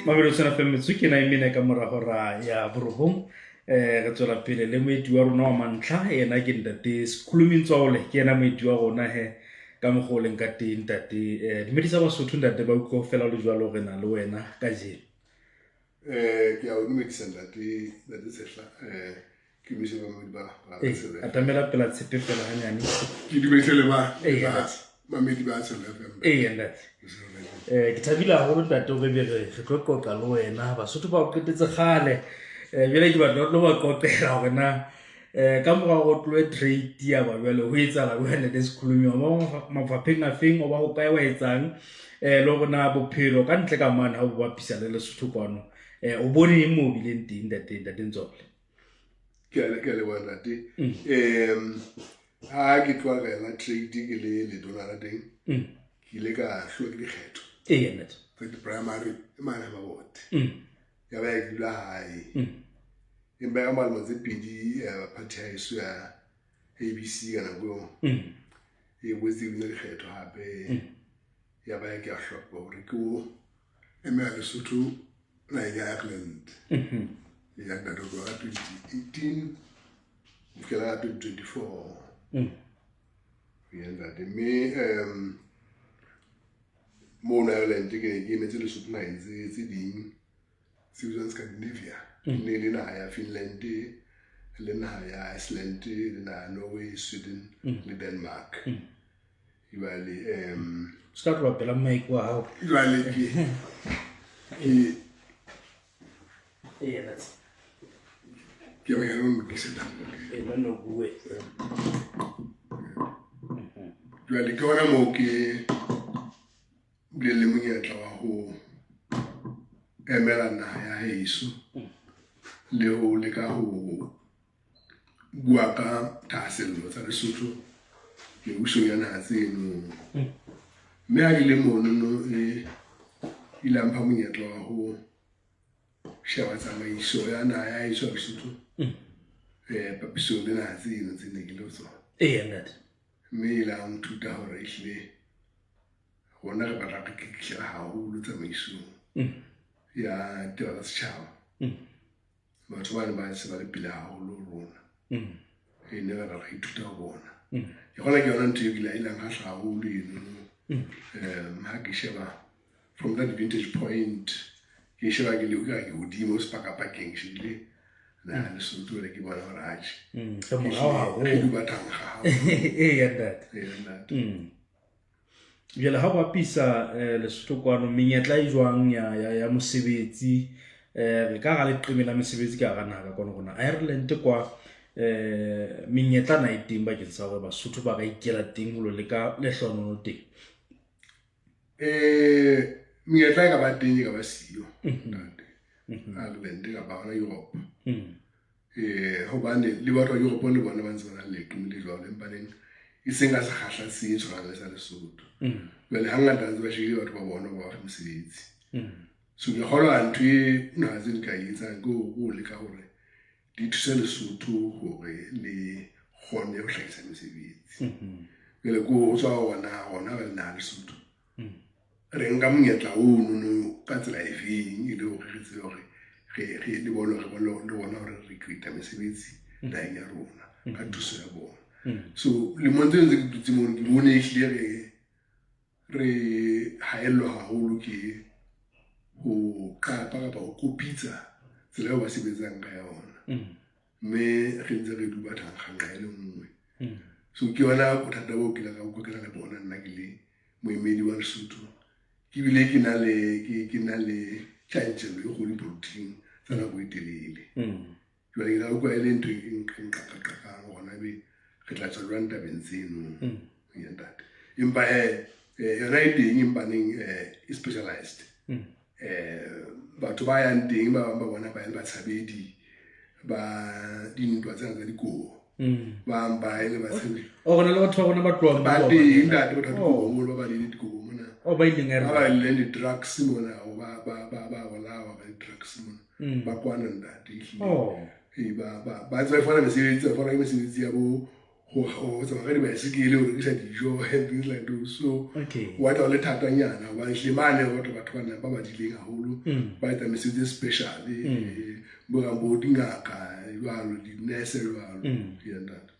Mamelodi Sun FM metsotso ke ena e mene ka mora hora ya borobong. Re tswela pele le moeti wa rona wa mantlha, ena ke ntate Sekhulumi Ntswaole, ke ena moeti wa rona he ka mokgwa o leng ka teng ntate. Dumedisa Basotho ntate, ba utlwe fela o le jwalo re na le wena kajeno. Ke a o dumedisa ntate, ntate Tshehla, ke dumedise bamamedi ba ba Atamela pela tshepe fela hanyane. Ke dumedise le ba mamedi ba Tshehla FM. Ee ntate. Ke thabile haholo ntate hore ebe re tlo qoqa le wena. Basotho ba o qetetse kgale. Jwale ke batla o tlo ba qoqela hore na ka mora hore o tlohe trade ya ba jwale ho etsahala jwang ntate Sekhulumi, o ba mafapheng a feng, o ba hokae, wa etsang, le hore na bophelo ka ntle ka mane ha o bo bapisa le Lesotho kwano, o bone eng moo o bileng teng ntate, ntate Ntsole? Ke a leboha ntate. Ha ke tloha ka yona trade ke le letona la teng, ke ile ka hlolwa ke dikgetho Ntate. Tsa di-primary e mane Mabote. Ya ba ya ke dula hae. Empa ka mora dilemo tse pedi party ya heso ya ABC ka nako eo e boetse e wina dikgetho hape. Ya ba ya ke a hloka hore ke o emela Lesotho naheng ya Ireland. Ya ntate ho tloha ka 2018 ho fihlela ka 2024. Ya ntate, mme mono Ireland ke ne ke emetse Lesotho naheng tse ding tse bitswang Scandinavia. Ne le naha ya Finland, le naha ya Iceland, le naha ya Norway, Sweden le Denmark. Jwale Se ka tloha pela mic wa hao. Jwale ke Ee ntate. Ke re o lokise. Ee, ba no bue. Jwale ke hona moo ke bileng le monyetla wa ho emela naha ya heso le ho leka ho bua ka thahasello tsa Lesotho mebusong ya naha tseno. Mme ha ke le monono e ile ya mpha monyetla wa ho sheba tsamaiso ya naha ya heso ya Lesotho papisong le naha tseno tse ne ke le ho tsona. Ee ntate. Mme e ile ya nthuta hore ehlile rona re batla re kekehlela haholo tsamaisong ya taba tsa setjhaba. Batho ba ne ba se ba le pele haholo ho rona. E ne re re ithuta ho bona. Ke kgona ke yona ntho e bile e ileng kgahla haholo eno. Ha ke sheba from that vintage point, ke sheba ke le ka ke hodimo sepakapakeng, shebile naha Lesotho le ke bona hore atjhe. Re morao haholo. Re duba thankga haholo. Ee ntate. Ee ntate. Jwale ha o bapisa Lesotho kwano, menyetla e jwang ya mosebetsi, re ka hara leqeme la mesebetsi ka hara naha ka kwano rona Ireland kwa, menyetla na e teng bakeng sa hore Basotho ba ka ikela teng ho lo leka lehlohonolo teng? Menyetla e ka ba teng e ka ba siyo ntate. Ireland kapa hona Europe. Hobane le batho ba Europe le bona ba ntse ba na le leqeme le jwalo, empa neng e seng ka sekgahla se tshwanang le sa Lesotho. Jwale hangata ntse ba shebile batho ba bona ba ba fe mosebetsi. So ke kgolwa ntho e naha tse di ka e etsang ke ho leka hore di thuse Lesotho hore le kgone ho hlahisa mesebetsi. Jwale ko ho tswa hore na rona re le naha Lesotho re nka monyetla ono no ka tsela e feng, e le hore re tsebe hore re le bone re bone le rona hore re create mesebetsi naheng ya rona ka thuso ya bona. So lemong tse ntse ke dutse mono, ke bone ehlile re haellwa haholo ke ho qapa kapa ho kopitsa tsela eo ba sebetsang ka yona. Mme re ntse re duba thankga nqa e le nngwe. So ke yona bothata bo ke ka utlwa ke na le bona nna ke le moemedi wa Lesotho. Ke bile ke na le tjantjello e kgolo dipolotiking tsa nako e telele. Jwale ke la utlwa e le ntho e nqaqaqaqang hona ebe re tla tswa jwang tabeng tseno. Ya ntate. Empa he yona e teng, empa neng e specialized. Batho ba yang teng ba bang ba bona ba le batshabedi ba dintwa tsena tsa dikobo. Ba bang ba e le batshabi. O rona le batho ba rona ba tlohang Ba moo teng ntate, batho ba dikobo mono, ba ba le dikobo mona. Oh, ba ileng Ba ba leng di-drugs mona, ba bolawa ba di-drugs mona. Ba kwana ntate ehlile. Oh. Ee, ba ntse ba fumana mesebetsi, ba fana ka mesebetsi ya bo Ho tsamaya ka dibaesekele, ho rekisa dijo and things like those. So Okay. wa tla o le thatanyana hobane hlile mane batho ba ba badileng haholo, ba etsa mesebetsi e special, bo kang bo dingaka jwalo, di-nurse jwalo. Yeah, ntate.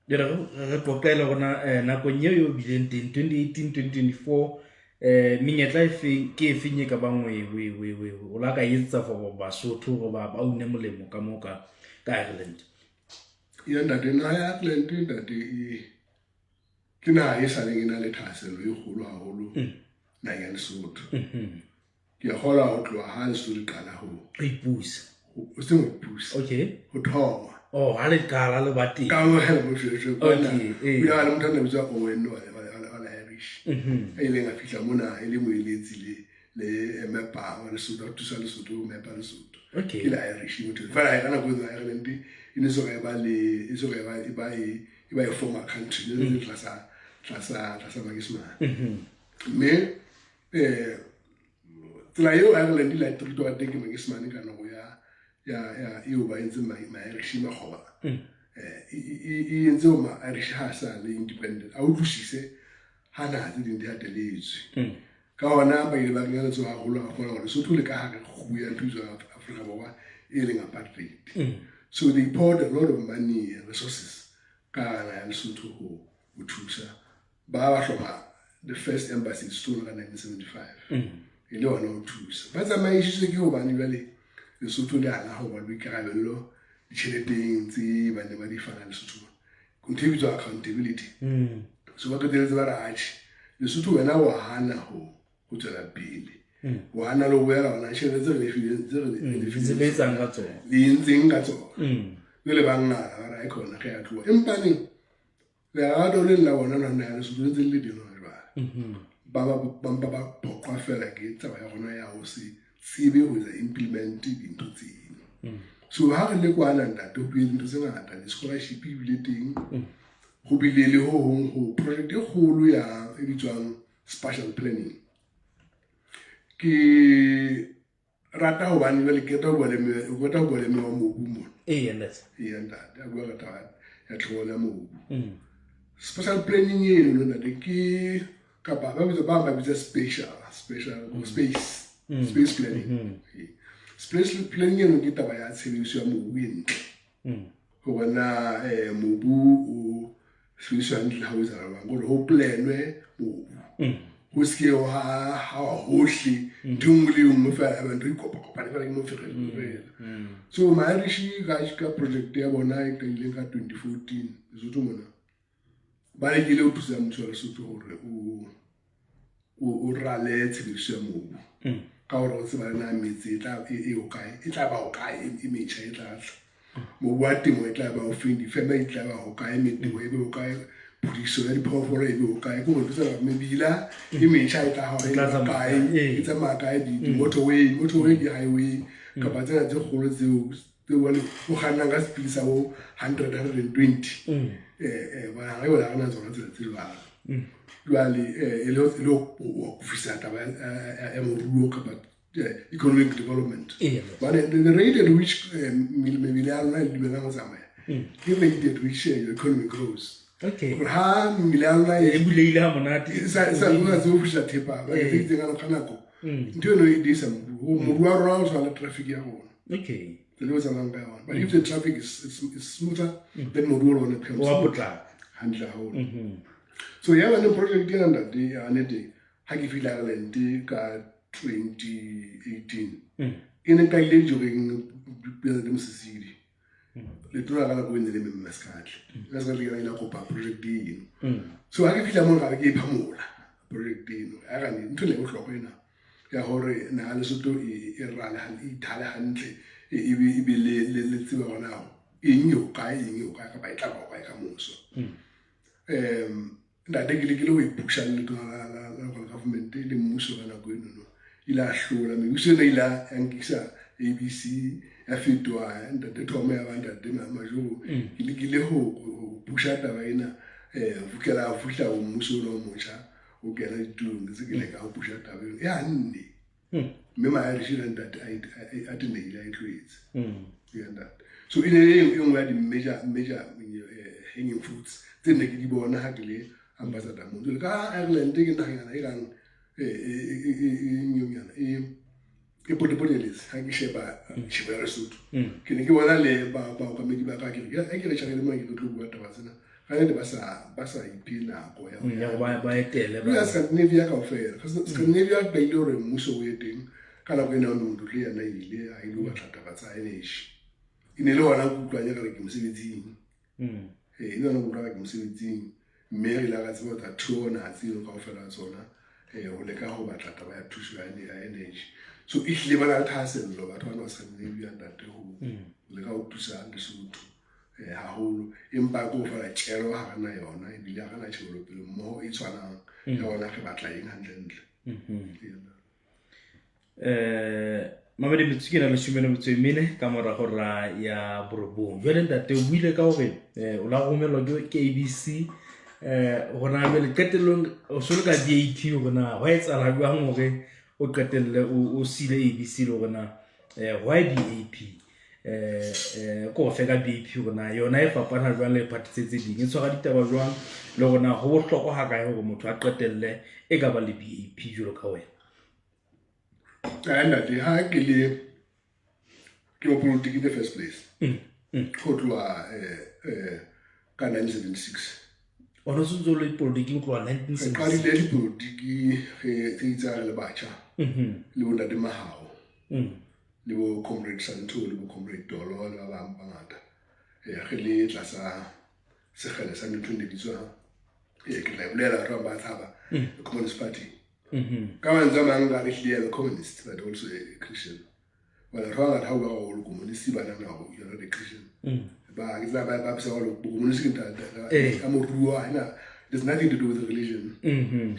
Jwale re qoqele rona nakong eo eo bileng teng 2018 2024, menyetla e feng ke e feng e ka bang o la ka etsetsa for Basotho hore ba une molemo ka moo ka Ireland? Ya ntate, naha ya Ireland, ntate, ke naha e saleng e na le thahasello e kgolo haholo naheng ya Lesotho. Ke a kgolwa ho tloha ha Lesotho le qala ho Ho ipusa. Ho seng ho ipusa, ho thoma. Oh, ha le qala le ba teng. Ka amohela Moshoeshoe kwana. Okay, eh. O ile a le motho a na bitswa Owen wa la Irish, a ileng a fihla mona e le moeletsi le mepa wa Lesotho, a thusa Lesotho ho mepa Lesotho. Ke le Irish motho fela. Ka nako eno Ireland e ne so ka e ba le e so ka e ba e ba e e ba e former country, ne le tlasa Manyesemane. Mme tsela eo Ireland ile ya treatwa ka teng ke Manyesemane ka nako ya eo ba entseng Ma-Irish makgoba, e entse hore Ma-Irish ha a sa le independent a utlwisise ha naha tse ding di hateletswe. Ka hona ba ile ba kenya letsoho haholo, a kgona hore Lesotho le ka hare kgubu ya ntho e bitswang Afrika Borwa e leng apartheid. So they poured a lot of money and resources ka hara naha ya Lesotho ho thusa. Ba hloma the first embassy Lesotho ka 1975 e le hona ho thusa. Ba tsamaisitswe ke hobane jwale Lesotho le hana ho ba le boikarabello ditjheleteng tse ba ne ba di fana Lesotho, ntho e bitswang accountability. So ba qetelletse ba re, atjhe, Lesotho wena wa hana ho tswela pele, wa hana le ho boela ona tjhelete tse re lefileng, tse re Ntse lefileng le etsang ka tsona. Le entseng ka tsona. Jwale ba ngala, ba re aikhona re a tloha, empaneng lerato le la bona la naha Lesotho le ntse le le teng hona jwale. Ba mpa ba phoqwa fela ke taba ya rona ya ho se tsebe ho etsa implement dintho tseno. So ha re le kwana, ntate, ho bile dintho tse ngata, di-scholarship ebile teng, ho bile le ho hong ho project e kgolo ya e bitswang spatial planning. Ke rata hobane jwale ke rata ho bua le mme, ke rata ho bua le mme wa mobu mona. Ee, ntate. Ee ntate, a bua ka taba ya tlhokomelo ya mobu. Spatial planning eno no, ntate, ke kapa ba bitsa, ba bitsa special space planning. Ee. Space planning eno ke taba ya tshebediso ya mobu e ntle, hore na mobu o sebediswa hantle ha o etsahala jwang, hore ho planwe mobu, ho se ke ha wa hohle ntho e nngwe le e nngwe fela, ebe ntho e kopakopane fela, ke moferefere fela. So Ma-Irish ka project ya bona e qadileng ka 2014 Lesotho mona, ba lekile ho thusa mmuso wa Lesotho hore o rale tshebediso ya mobu ka hore o tseba le na metse e tla e ho kae, e tla ba ho kae, e metjha e tla tla, mobu wa temo e tla ba o feng, difeme di tla ba ho kae, metemo e be ho kae, phudiso ya diphoofolo e be ho kae, ke hore ntho tsena, mebila e metjha e tla E tla e tsamaya kae, kae, e tsamaya kae, di-motorway, motorway, di-highway kapa tsena tse kgolo tseo jwale o kgannang ka speed sa bo 100, 120. Bona ha yona re na tsona tsela tse jwalo. Jwale e le ho akofisa taba ya moruo kapa economic development. Hobane the rate at which mebila ya lona e dumelang ho tsamaya ke rate at which your economy grows. Hore ha mmila ya lona E bulehile ha monate. E sa o sa tsebe ho fihla thepa ba tse itseng ka nako, ntho eno e diisa moruo. Moruo wa rona o tshwana le traffic ya rona, tsela e o tsamayang ka yona. But if the traffic is smoother, then moruo le ona becomes Wa smooth. potlaka. Hantle haholo. So ya bane project ena, ntate, ya nnete, ha ke fihla Ireland ka 2018, e ne qadile during President Mosisili. Letona ka nako e ne le Mme Sekatle. Mme Sekatle ke ile a kopa project eno. So ha ke fihla moo, ka re ke e phamola project eno ya gane ntho e bohlokwa ena ya hore naha Lesotho e rale e ithale hantle, e be le tseba hore na eng e ho kae, eng e ho kae, kapa e tla ba ho kae ka moso. Ntate, ke lekile ho e pusha le letona la local government le mmuso ka nako eno no, ile a hlola mebuso ena, ile ya nkisa ABC, ya fetoha ntate Tom, ya ba ntate Majoro. Ke lekile ho pusha taba ena ho fihlela ho fihla ho mmuso ona o motjha o kena ditulong, ke se ke leka ho pusha taba eno e hanne. Mme Ma-Irish le ntate a tenehile, a e tlohetse. Ya ntate, so e ne e nngwe ya di-major major hanging fruits tse ne ke di bona ha ke le ambassador mo. Jwale ka Ireland ke nahanyana e kang e nyonyana e potepoteletse ha ke sheba sheba ya Lesotho. Ke ne ke bona le baokamedi ba ka, ke re ke re tjhakele mona, ke re tlo bua taba tsena ka nnete, ba sa iphe nako ya Ya go ba etele ya Scandinavia kaofela. Scandinavia ba ile hore mmuso o ye teng ka nako ena, motho le yena ile a ile ho batla taba tsa energy. E ne le hona ke utlwang ka re ke mosebetsing. Ee, e ne hona ke utlwa ke mosebetsing, mme re ile ra tseba ho tla thuo naha tseno kaofela tsona ho leka ho batla taba ya thuso ya energy. So e hlile ba na le thahasello batho bana ba Scandinavia, ntate, ho leka ho thusa Lesotho haholo, empa ke ho fela tjelo ha re na yona, ebile ha re na tjhebelopele mmoho e tshwanang ya bona re batla eng hantlentle. Mamedi, metsotso ke na 14 ka mora hora ya 9. Jwale ntate, o buile ka hore o la romelwa ke ABC, hona jwale qetellong o so le ka BAP, hore na hwa etsahala jwang hore o qetelle o siile ABC, le hore na why BAP? Ko fe ka BAP, hore na yona e fapana jwang le party tse ding, e tshwara ditaba jwang, le hore na ho bohlokwa ha kae hore motho a qetelle e ka ba le BAP jwalo ka wena? Ai, ntate, ha ke le ke mo politiki in the first place, ho tloha ka 1976. Ona o sentse o le politiking ho tloha Re 1976? Qadile dipolotiki re itse re le batjha le bontate Mahao le bo Comrade Santo le bo Comrade Dolo le ba bang bangata, re le tlasa sekgele sa ntho e ne bitswa, ke tla e bolela, batho ba tshaba, the Communist Party. Ka mantswe a mang, ka re hlile I'm a communist but also a Christian. Well, batho ba bangata ha o bua haholo communist, ba nahana hore you're not a Christian. Ba ke tseba ba bisa hore bokomonisi ke ka moruo, ha ena, there's nothing to do with religion.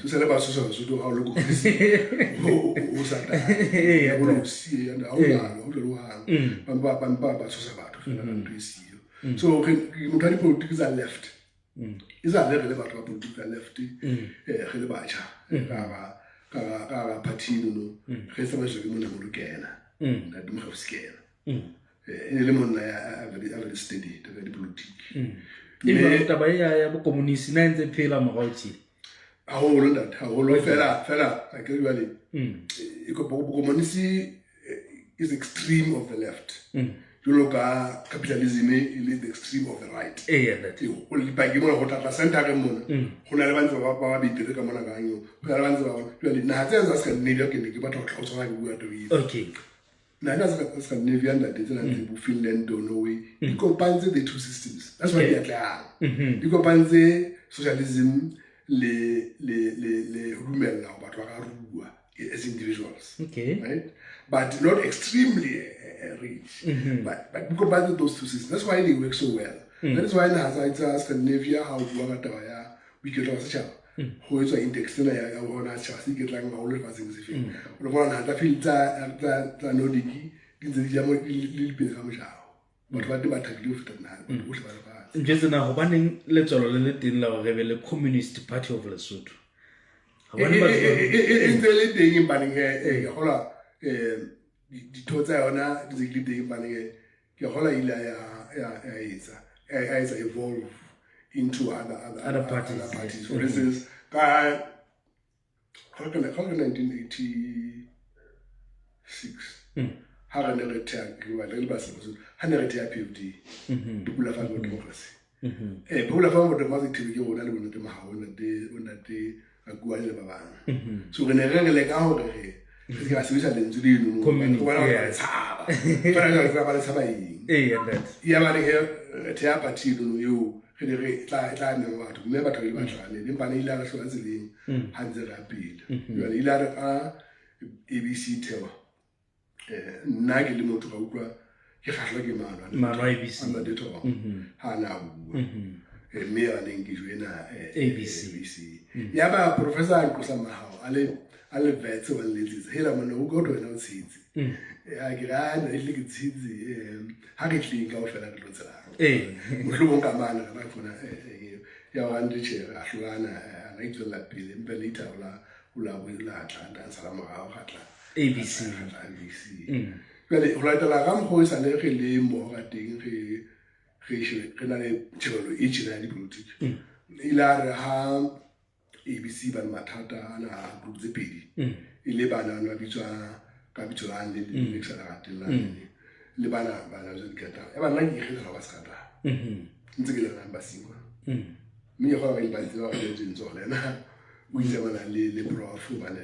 So sele ba tshosa Basotho ha o le communist o satane, o losi, ha o jwalo, ha o jwalo hohang. Ba tshosa batho fela ka ntho e siyo. So ke motho wa dipolotiki tsa left, e sa le re le batho ba politiki tsa left, re le batjha ka hara party enono, re tsamaiswa ke monna moholo Kena, ntate Mogausi Kena. E ne le monna ya a very steady taba ya dipolotiki. Mme taba e ya bokomonisi na e ntse phela morao tje? Haholo, ntate, haholo. Fela akere jwale bokomonisi is extreme of the left, jwalo ka capitalism e le the extreme of the right. Eya, ntate. Dipakeng mona ho tlatla centereng mona, ho na le ba ntse ba betere ka mona kang eo, ho na le ba ntse ba bona. Jwale naha tsena tsa Scandinavia, ke ne ke batla ho tla ho tshwana ke bua taba eo. Naha tsa Scandinavia, ntate, tsena tse bo Finland or Norway, di kopantse the two systems. That's why di atlehang. Di kopantse socialism le ho dumella hore batho ba ka rua as individuals, right, but not extremely rich, but di kopantse those two systems. That's why they work so well. That is why naha tsa Scandinavia, ha o bua ka taba ya boiketlo ba setjhaba, ho etswa index ena ya bona setjhaba se iketlang haholo lefatsheng se feng. O lo bona naha tsa tsa Nordic di ntse di ja le dipele ka mojao, batho ba teng ba thabile ho feta naha batho bohle ba lefatshe. Njwetse na hobaneng letswalo le le teng la hore re be le Communist Party of Lesotho? Hobaneng batho E ntse e le teng, empaneng he, ke kgolwa ditho tsa yona di ntse di le teng, empaneng he, ke kgolwa ile ya etsa evolve into other Other parties, other parties. For instance, ka ga ke 1986, ha re ne re thea, ke batla le basotho, ha ne re thea PFD, Popular Front for Democracy, Popular Front for Democracy thebe ke rona le bontate Mahao, bontate Rakuane le ba bang. So re ne re leka hore re se ke ra sebedisa lentswe leno. Communist, Hobane yes. re tshaba fela jwale, re ba le tshaba eng? Eya, ntate. Ya ba le he re theha party enono eo re ne re tla mema batho, mme batho ba ile ba tlane, empa ne ile a re hlola tseleng ha ntse re ya pele. Jwale ile a re ka ABC thewa, nna ke le motho ka utlwa ke kgahlwa ke maano Maano a ABC. A Ntate Thoko ha a ne a bua. Mme ya neng ke joina ABC. ABC. Ya ba professor a nqosa Mahao a le vetse wa nletsetsa, hela monna, o kodwa wena o tshetse. A ke re a ne le ke tshetse, ha re tleng kaofela re tlo tshelang. Mohlomong ka mane re ba fona ya wa nte tjhe, ra hlolana, a na itswella pele, empa later o la bo la tla nta sala morao, ga tla ABC. Ga tla ABC. Jwale ho latela ka mokgwa o sale re le mmoho ka teng, re Re re na le tjhebelo e tjena ya dipolotiki. Ile a re ha ABC ba le mathata ana a group tse pedi, e le bana ba bitswa ka bitso la le le ke sa le rateng la le bana ba na jwa dikatara. E ba nna ke ikgethela ba sekatara. Ntse ke le rang ba singwa. Mme ke kgona ba ile ba tseba gore le ntse le ena o itse bana le prof hobane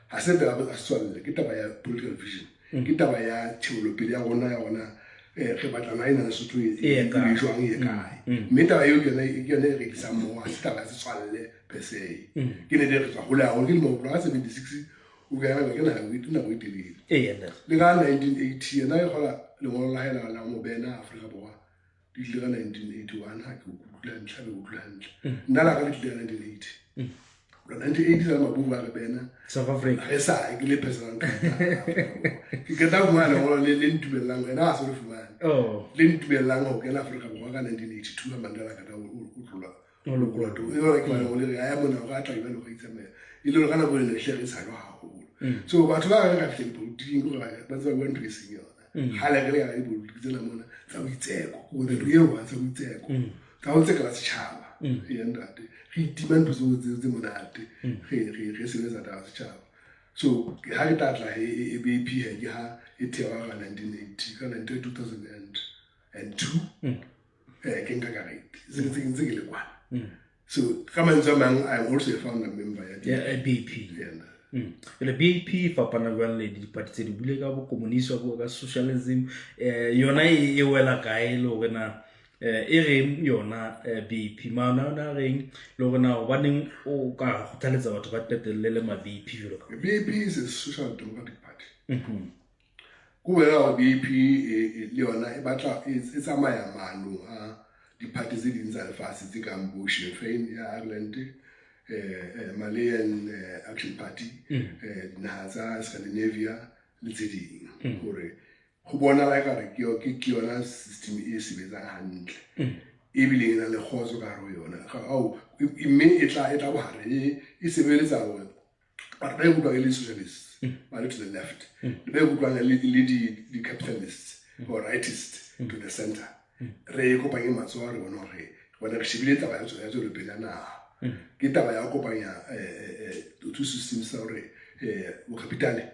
ha se taba ya setswalle, ke taba ya political vision, ke taba ya tjhebelopele ya rona ya rona, re batla naha ena Lesotho e E ye kae? e jwang, e ye kae. Mme taba eo ke yona e re tlisang moo, ha se taba ya setswalle per se. Ke ne re tswa hole haholo, ke lemo ho tloha ka 76 o kena, ke nako e telele. Ee, ntate. Le ka 1980 yena e kgola lengolo la hae la mo bena Afrika Borwa, le tlile ka 1981. Ha ke utlwile hantle, ha ke utlwile hantle, nna la ka le tlile ka 1980. Ka 1980 sa Mabubu a re bena South Africa. Re sa ke le personal, ke qeta ho fumana lengolo le ntumellang, ena ha se le fumane, le ntumellang ho kena Afrika Borwa ka 1982 ha Mandela ka o tlola. O lokola. E yona ke bana le re ya mona go atla jwale go itsamaya e le hore ka nako eno ehle re sa haholo. So batho ba re ka fihla dipolotiking ke gore ba tseba bua ntho e seng yona. Kgale re le ka dipolotiki tsena mona tsa boitseko, gore ntho eo tsa boitseko, tsa ho tsekela setjhaba e ntate, re itima ntho tseo tse monate, re sebetsa taba setjhaba. So ha re tla tla e BAP he ke ha e thewa ka 1980, ka 2002 ke nka karete se ntse ke le kwana. So ka mantswe a mang, I am also a founder member ya ya BAP. Yeah. Jwale BAP e fapana jwang le dipati tse di bule ka bokomonisi, wa bua ka socialism, yona e wela kae, le hore na e reng yona BAP, maano a yona a reng, le hore na hobaneng o ka kgothaletsa batho ba qetelle le ma BAP jwalo ka BAP is a social democratic party. Ko bolela hore BAP le yona e batla e tsamaya maanong a diphathi tse ding tsa lefatshe tse kang bo Sinn Féin ya Ireland, Malayan Action Party, dinaha tsa Scandinavia le tse ding, hore ho bonahala ekare ke yona system e sebetsang hantle ebile e na le kgotso ka hare ho yona. Mme e tla bohare e sebeletsa hore batho ba ikutlwang e le socialists ba le to the left, le ba ikutlwang le di-capitalists or rightists to the center, re kopanye matsoho, re bone hore bone re shebile taba ya tswelopele ya naha. Ke taba ya ho kopanya two systems tsa hore bokapitale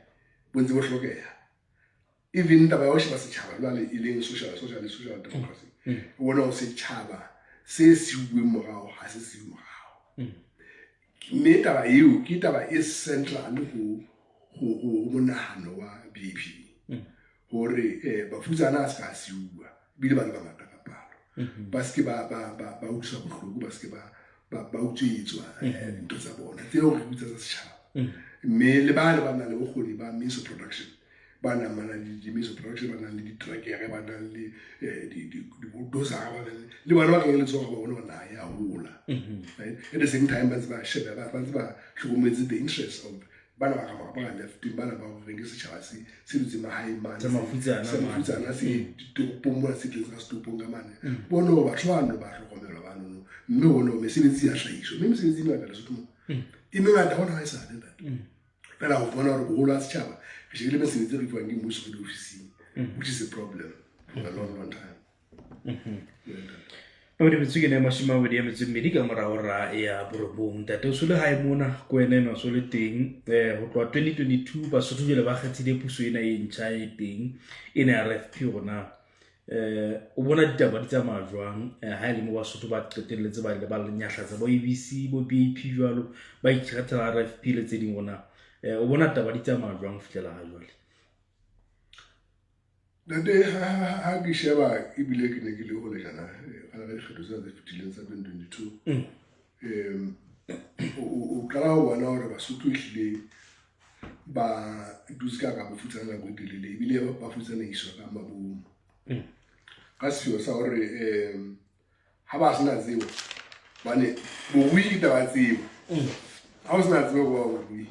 bo ntse bo hlokeha, even taba ya ho sheba setjhaba jwale e leng social democracy, o bona hore setjhaba se siuweng morao ha se siuwe morao. Mme taba eo ke taba e central ho monahano wa BAP, hore bafutsana a se ka siuwa, ebile ba le bangata ka palo, ba se ke ba utlwiswa bohloko, ba se ke ba utswetswa dintho tsa bona tseo re bitsa tsa setjhaba. Mme le ba le ba nang le bokgoni ba means of production, ba nang ba na le di-means of production, ba nang le ditrekere, ba nang le di-bulldozer, ba nang le bona, ba kenye letsoho, ba bone hore naha ya hola. Right? At the same time ba ntse ba shebe, ba ntse ba hlokometse the interest of bana ba ka ba ka lefteng, bana ba horeng ke setjhaba se dutseng mahaeng mane, Sa mafutsana sa mane. Mafutsana se ditoropong mona, se tletseng ka setopong ka mane. Bone hore batho bano ba hlokomelwa banono, mme bone hore mesebetsi ya hlahiswa, mme mesebetsi e mengata Lesotho mona, e mengata hona ha e sale ntate. Fela ho bona hore boholo ba setjhaba re shebile mesebetsi e re fuwang ke mmuso re diofising, which is a problem for a long, long time. Yeah, ntate. Mabedi metso ke ne 28 ka mora hora ya 9. Ntate, o so le hae mona ko wena enwa, so le teng ho tloha 2022, Basotho jwale ba kgethile puso ena e ntjha e teng ena ya RFP. Rona o bona ditaba di tsamaya jwang ha e le mo Basotho ba qetelletse ba ile ba nyahlatsa bo ABC, bo BAP jwalo, ba ikgethela RFP le tse ding? Rona o bona taba di tsamaya jwang ho fihlela ha jwale? Ntate, ha ke sheba, ebile ke ne ke le hole jana kana ka dikgetho tsena tse fetileng tsa 2022, o qala ho bona hore Basotho ehlile ba dutse ka bofutsana nako e telele, ebile ba futsanehiswa ka mabomo ka sepheo sa hore ha ba sena tsebo, bane borui ke taba ya tsebo. Ha o sena tsebo ba borui,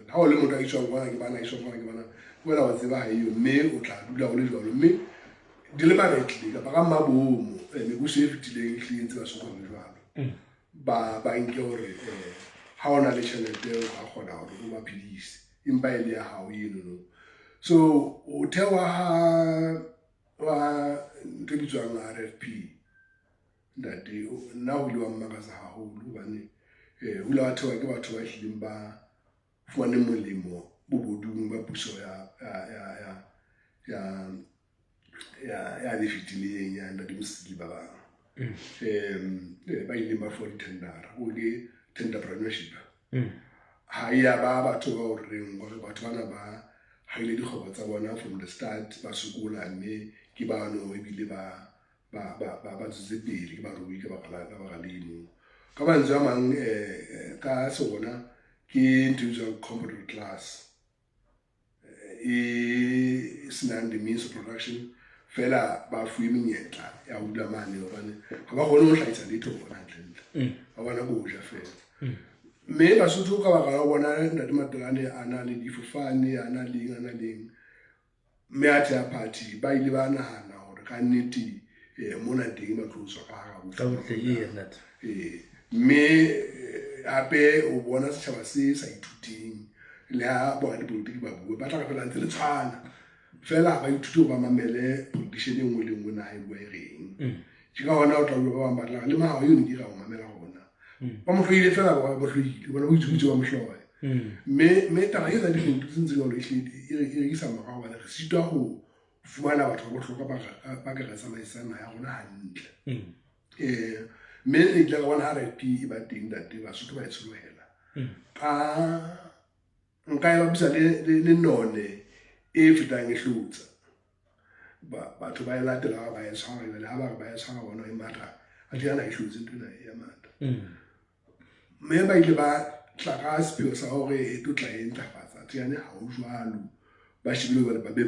ha o le motho a iswang kwana ke bana, a iswang kwana ke bana, wena wa tseba ha eyo, mme o tla dula o le jwalo. Mme deliberately kapa ka mabomo, mebuso e fetileng e hlile ntse ba sokola jwalo, ba nke hore ha o na le tjhelete o ka kgona hore o ba phedise, empa e le ya hao enono. So o thewa ha wa ntho e bitswang RFP ntate, nna ho ile wa mmakatsa haholo hobane ho ile wa thewa ke batho ba hlileng ba fumane molemo bobodung ba puso ya le fetileng ya ntate Mosili ba bang. Ba ileng ba fuwa di-tendera, o le tenderpreneurship. Ha ya ba batho ba horeng hore batho bana ba haile dikgwebo tsa bona from the start, ba sokola, mme ke bano ebile ba tswetse pele, ke barui ka baka leno. Ka mantswe a mang, ka sona ke ntho e bitswang comprador class e senang the means of production, fela ba fuwe menyetla ya ho dula mane hobane ha ba kgone ho hlahisa letho bona hantlentle, ba bona ko ho ja fela. Mme Basotho ka baka la ho bona ntate Matelane a na le difofane, a na leng, a na leng, mme a theha party, ba ile ba nahana hore ka nnete mona teng ba tlo tswa ka hara Ka botle, ee, ntate. Ee, mme hape o bona setjhaba se sa ithuteng le ha bona dipolotiki ba bua, ba tla ka fela ntse le tshwana fela, ha ba ithute hore ba mamele politician e nngwe le nngwe naha e bua e reng. Ke ka hona o tla utlwa ba bang ba tla le mahao eo ne ke ra ho mamela rona, ba mo hloile fela, ba hloile bona, bo itse ba mo hloya. Mme taba e tsa dintho tse ntse jwalo ehlile e re isa morao hobane re sitwa ho fumana batho ba bohlokwa ba ka re tsamaisang naha ya rona hantle. Mme re ile ra bona ha RFP e ba teng ntate, Basotho ba e tsholohela ka nka e bapisa le none e fetang e hlotsa. Batho ba e latela, ba e tshwara jwale, ha ba re ba e tshwara bona e matha, athe yana e hlotse ntho ena ya matha. Mme ba ile ba tla ka sepheo sa hore e tlo tla e ntlafatsa, athe yane ha ho jwalo. Ba shebile jwale ba be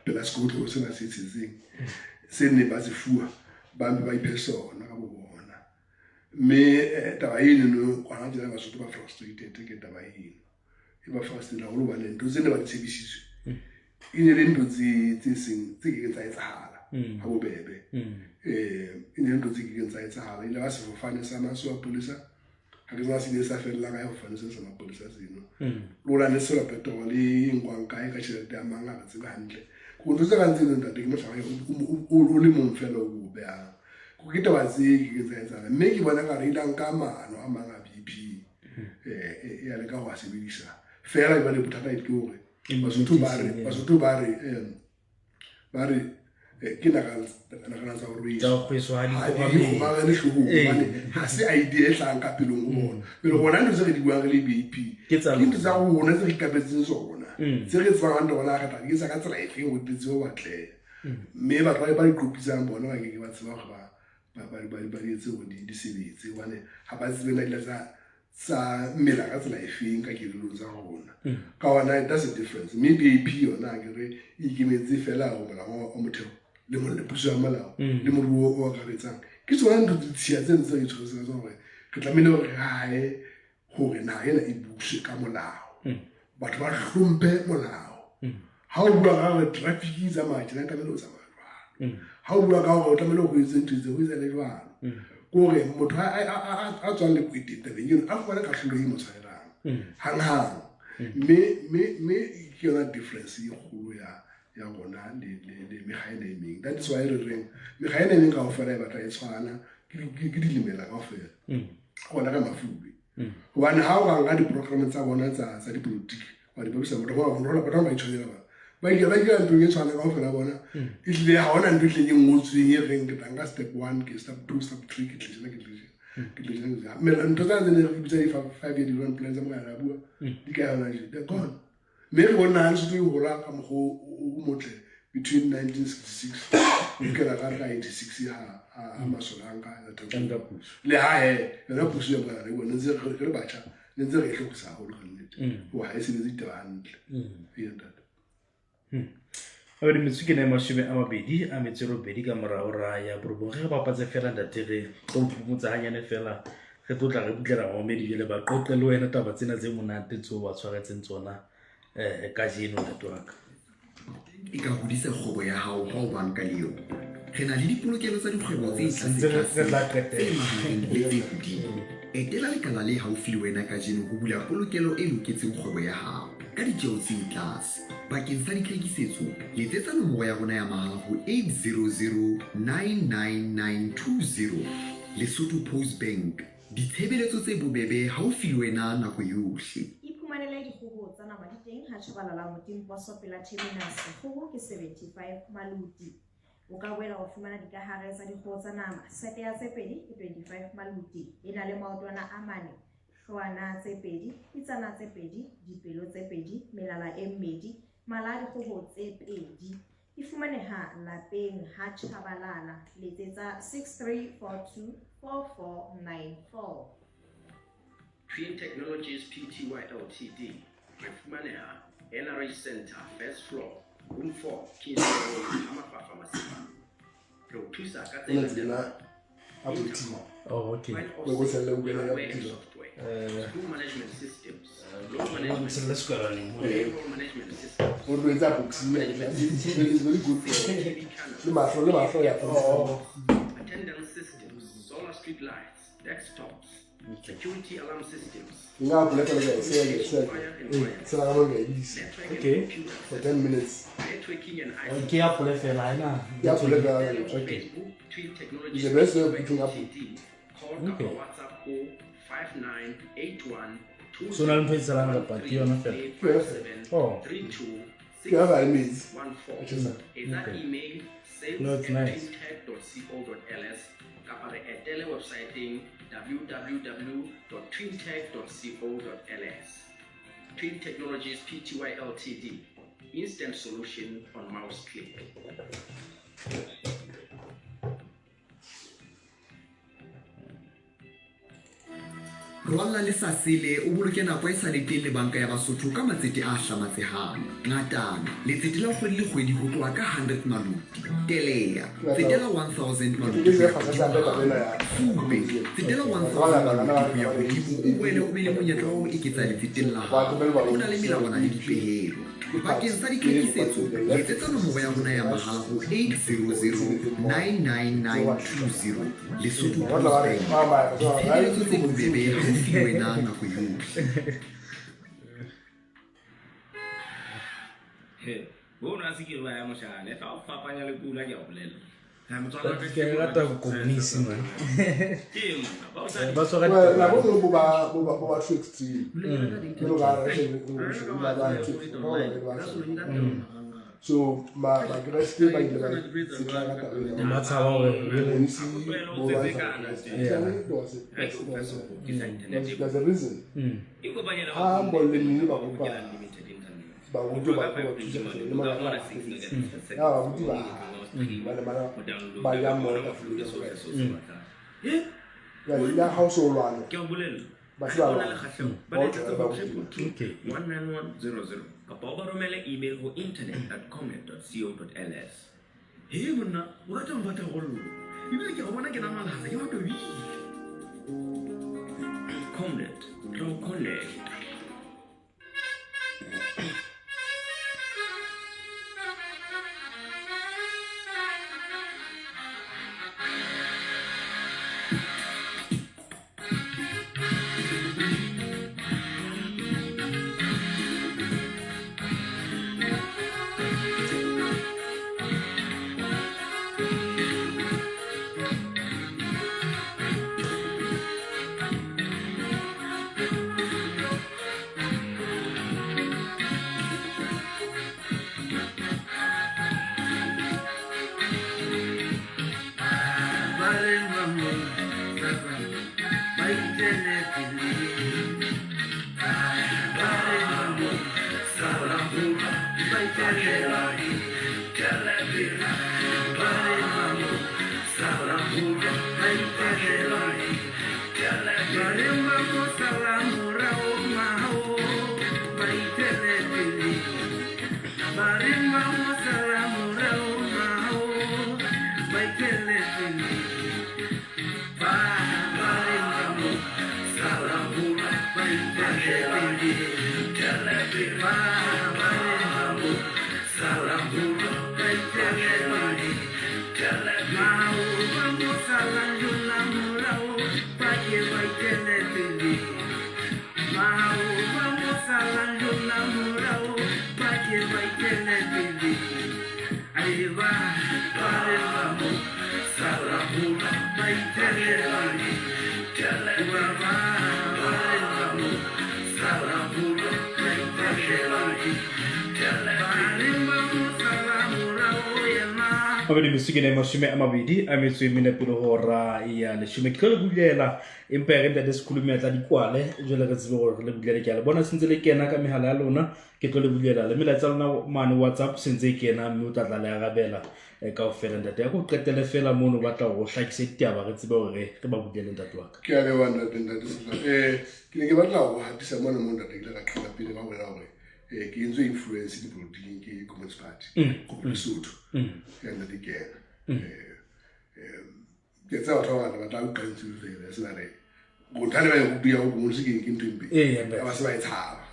pela sekotlolo sena se tshetseng se neng ba se fuwa, ba mpe ba iphe sona ka bo bona. Mme taba eno kwana tjena Basotho ba frustrated ke taba eno, e ba frustrated haholo hobane ntho tse ne ba di tshepisitswe e ne le ntho tse seng tse kekeng tsa etsahala ha bobebe. E ne le ntho tse kekeng tsa etsahala. Ile ba sefofane sa maso a polisa, ha ke tseba se ile sa fella kae fofane se sa mapolesa seno. Le ho lane sela petrol e nkwang kae ka tjhelete ya mang, ha re tsebe hantle. Ko ntho tse kang tseno ntate, ke mohlala o le mong fela o bo behang. Ko ke taba tse kekeng tsa etsahala, mme ke bona ka re ile nka maano a mang a BP e a leka ho a sebedisa fela. Jwale bothata e ke hore Basotho ba re ke nagana tsa gore Tsa ho kgweswa ha di ha di kgomamele. kgomarele hloohong, hobane ha se idea e hlahang ka pelong ho bona. Pele rona ntho tse re di buang re le BP Ke tsa ke ntho tsa rona tse re ikapetseng tsona, tse re tsebang hantle hore na re tla di etsa ka tsela efeng hore di tsebe ho atleha. Mme batho ba di qopisang bona ba keke ba tseba hore ba di etse hore di sebetse, hobane ha ba tsebe na di tsa mmela ka tsela efeng ka kelellong tsa rona. Ka hona that's the difference. Mme BAP yona ke re e ikemetse fela ho molao wa motheo le puso ya molao le moruo o akaretsang. Ke tsona ntho tse tshiya tse ntse re tshwanetse ka tsona hore re tlamehile hore re hae hore naha ena e buswe ka molao, batho ba hlomphe molao. Ha o bua ka hore traffic e tsamaya tjena, tlamehile o tsamaya jwalo. Ha o bua ka hore o tlamehile ho etse ntho tse ho etsale jwalo, ke hore motho a tswang lekweteng tabeng eno a fumane kahlolo e mo tshwanelang hanghang. Mme ke yona difference e kgolo ya rona le mekga ena e meng. That is why re reng mekga ena e meng kaofela e batla e tshwana, ke dilemela kaofela gona ka mafube, hobane ha o ka nka di-program tsa bona tsa dipolotiki wa di bapisa, batho ba ba itshwanela, ba ile ba ikela nthong e tshwana kaofela bona. Ehlile ha hona ntho e hlileng e ngotsweng e reng ke tla nka step one, ke step two, step three, ke tlejena, ke tlejena, ke tlejena, ke tlejena. Mme ntho tsena tse ne re bitsa di-5 year development plan tsa morena a bua di kae hona jwale? They're gone. Mme re bone naha Lesotho e hola ka mokgwa o motle between 1966 ho ikela ka 86 ha masole a nka Nka puso. Le ha he yona puso ya morena re bone ntse re le batjha, ne ntse re e hlokisa haholo ka nnete hoba ha e sebetse ditaba hantle. Ee, ntate. Abedi metsotso ke na e 28 ka mora hora ya 9. Re bapatse fela ntate, re tlo phomotsa hanyane fela, re tlo tla re butlela bamamedi jwale ba qoqe le wena taba tsena tse monate tseo ba tshwaretseng tsona kajeno, ntate wa ka. E ka hodisa kgwebo ya hao ha o banka le yona. Re na le dipolokelo tsa dikgwebo tse Sentse re tla tlasetlase, qetela. tse mahareng le tse hodimo. Etela lekala le haufi le wena kajeno ho bula polokelo e loketseng kgwebo ya hao. ka ditjeo tse tlase. Bakeng sa ditlhakisetso, letsetsa nomoro ya rona ya mahala ho 800 99920. Lesotho Post Bank, ditshebeletso tse bobebe haufi le wena nako yohle. Iphumanele dikgoho tsa nama di teng ha Tshabalala Motimposo pela terminus. Kgoho ke 75 maluti. O ka boela wa fumana dikahare tsa dikgoho tsa nama. Sete ya tse pedi ke 25 maluti. E na le maotwana a mane, hloohwana tse pedi, pitsana tse pedi, dipelo tse pedi, melala e mmedi, mala a dikgoho tse pedi. E fumaneha lapeng ha Tshabalala. Letsetsa 6342 4494. Twin Technologies Pty Ltd. Re fumaneha NRH Center, first floor, room 4, Kingsway Road, Hamafafa, Masepa. Re o thusa ka tse Ona tsena a botima. Oh, okay. Le go sella buka ya hardware and botima. software, school management systems, law management, Ntshelle sekalwaneng. payroll management systems, O tlo etsa boxing ya ke. It's very good for TV channels, le mahlo le mahlo ya Oh. attendance systems, solar street lights, desktops, security alarm systems, Nka apole fela ka e seya ke seya. fire and wireless, Sela ka mo ka e bidisa network Okay. and computers, for 10 minutes. networking and IT. Ke apole fela ha ena. Ke apole fela. Okay. Facebook, Twin Technologies It's the best way of putting up. Ltd. Call Okay. kapa WhatsApp ho 5981 So na le ntho e tselang kapa ke yona fela? Oh. Ke ha ba le metsi. Etsa email sales No, it's at nice. twintech.co.ls kapa re etele websaeteng www.twintech.co.ls. Twin Technologies Pty Ltd. Instant solution on mouse click. Rwalla le sa sele o boloke nako e sa le teng le banka ya Basotho ka matsete a hlamatsehang. Ngatana, letsete la kgwedi le kgwedi ho tloha ka 100 maluti. Teleya, tsetela 1000 maluti ho ya hodimo. Fupe, tsetela 1000 maluti ho ya hodimo o boele o be le monyetla wa ho eketsa letseteng la hao. Ho na le melawana le dipehelo. Bakeng sa ditlhakisetso, letsetsa nomoro ya rona ya mahala ho 800 99920. Lesotho Post Bank, ditshebeletso tse bobebe haufi le wena nako yohle. Bono a se ke ba ya moshane tla o fapanya le pula ke a o bolella. Ha motswala wa ka Ke rata bokomonisi man. Ke monna, ba o sa Ba tshwara Well, ditaba. nako e nngwe bo ba too extreme. Jwalo ka ha re shebile, ba ba too extreme. Ba ba ba So ma Bakreste ba ile ba tsetla ka taba ena. Ba tshaba hore Bokomonisi bo lwantsha Bokreste. Actually, there's a reason. Ikopanye le Ha Molemi ba kopa unlimited internet. baruti ba ba thusa le mabaka a Ya baruti ba ba ne ba ja mmoho tafoleng ya Morena. Jwale ile ha o so lwana Ke a o bolella. ba se ba Ha o na le lwana. kgahleho, ba Ba o letsetsa tlohela ba ho ruti. 222 Okay. 19100 kapa o ba romele email ho internet@comet.co.ls. He monna, o rata ho batla go lla. Ebile ke a o bona ke namalatsa, ke batla o ile. Comnet, re o connect. Mabedi metsokene e 28 pele ho hora ya 10. Ke tlo le bulela empa e re ntate Sekhulu tla dikwale jwale re tsebe hore re le bulele. Ke a le bona sentse le kena ka mehala ya lona, ke tlo le bulela le melaetsa lona mane WhatsApp sentse e kena, mme o tla tla le arabela kaofela. Ntate ya ko qetele fela mono, batla hore o hlakise ditaba re tsebe hore re ba bulele ntate wa ka. Ke a leboha ntate, ntate Sehla. Ke ne ke batla ho hatisa mona mo ntate ke ile ka qala pele ka bolela hore ke entswe influence dipolotiking ke Communist Party ko Lesotho. Ke ntate ke ena. Ke tseba batho ba bangata ba tla utlwa ntse fela e sena re bothale ba e rutu ya ho communist ke ntho e mpe. Ba se ba e tshaba.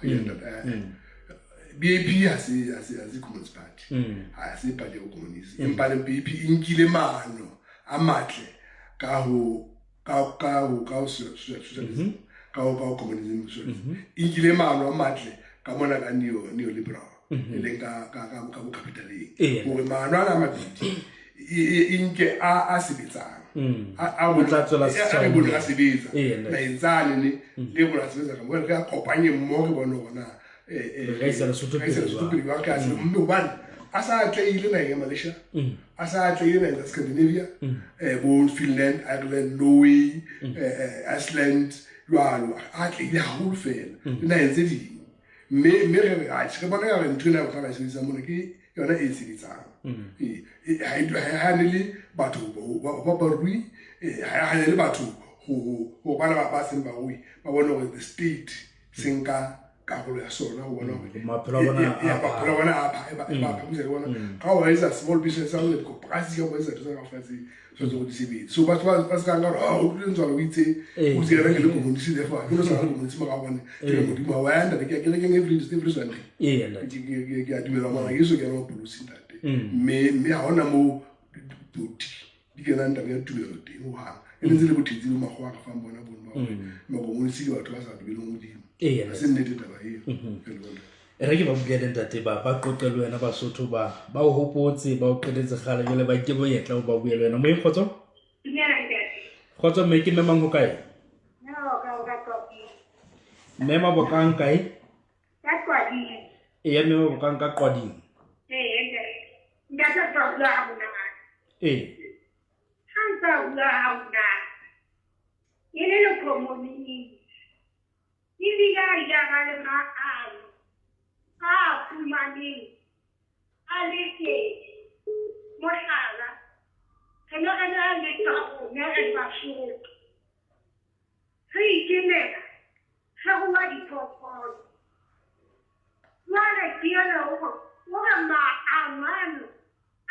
BAP ha se Communist Party. Ha se party ya communist. Empa le BAP e nkile maano a matle ka ho ka ka ho ka ho socialism, ka ho communism, socialism. E nkile maano a matle ka mona ka neoliberal, e leng ka bo capitaleng. Hore maano ana a mabedi e nke a sebetsang. A O tla tswela a setjhaba re bone molemo. a sebetsa. Ntate. Naheng tsane ne le rona sebetsa ka mo re a kopanye mmoho re bone hore na Re ka isa Lesotho re ka isa pele Lesotho jwang. pele jwang, ka se mme hobane a sa atlehile naheng ya Malaysia, a sa atlehile naheng tsa Scandinavia, bo Finland, Ireland, Norway, Iceland jwalo, a atlehile haholo fela le naheng tse ding. Mme re re atjhe, re bona ka re ntho ena ya bohlokwa e sebedisang mona ke yona e sebetsang. Ha e hanele batho ba barui, ha e hanele batho ho bana ba seng barui, ba bone hore the state se nka karolo ya sona ho bona hore Maphelo a bona a maphelo a bona a ba phamisa le bona ka ho etsa small business, ka ho etsa dikoporasi, ka ho etsa ntho tsa kaofela tse tshwanetse hore di sebetse. So batho ba se ka nka hore o utlwile Ntswalo o itse o itse yena ke le communist, therefore ha ke no sa le communist mara hobane ke le Modimo wa ya ntate, ke ya kerekeng every Sunday. Ntate. Ke a dumela mara Jesu ke yena wa polosi ntate. Mme ha hona moo dipolotiki di kenang taba ya tumelo teng hohang. E le ntse le bothetsi bo makgowa a re fang bona bono ba hore makomonisi ke batho ba sa dumeleng Modimo. Ha se nnete taba eo. Ke a leboha ntate. E re ke ba bulele ntate, ba qoqe le wena Basotho ba o hopotse, ba o qetetse kgale jwale ba nke monyetla o ba bue le wena. Moyeng kgotso? Dumela ntate. Kgotso mme, ke mme mang ho kae? Mme Mabokang ka Qwading. Mme Mabokang kae? Ka Qwading. Eya, mme Mabokang ka Qwading. Ee ntate. Ntate o tla bua ha monate. Ha ntse a bua ha monate. E le lekomonisi. Ebile a ile a ba le maano a fumaneng a le teng. Mohlala, re ne re na le tsa rona re le Basotho. Re ikemela, re rua diphoofolo. Jwale ke ena o re maano ano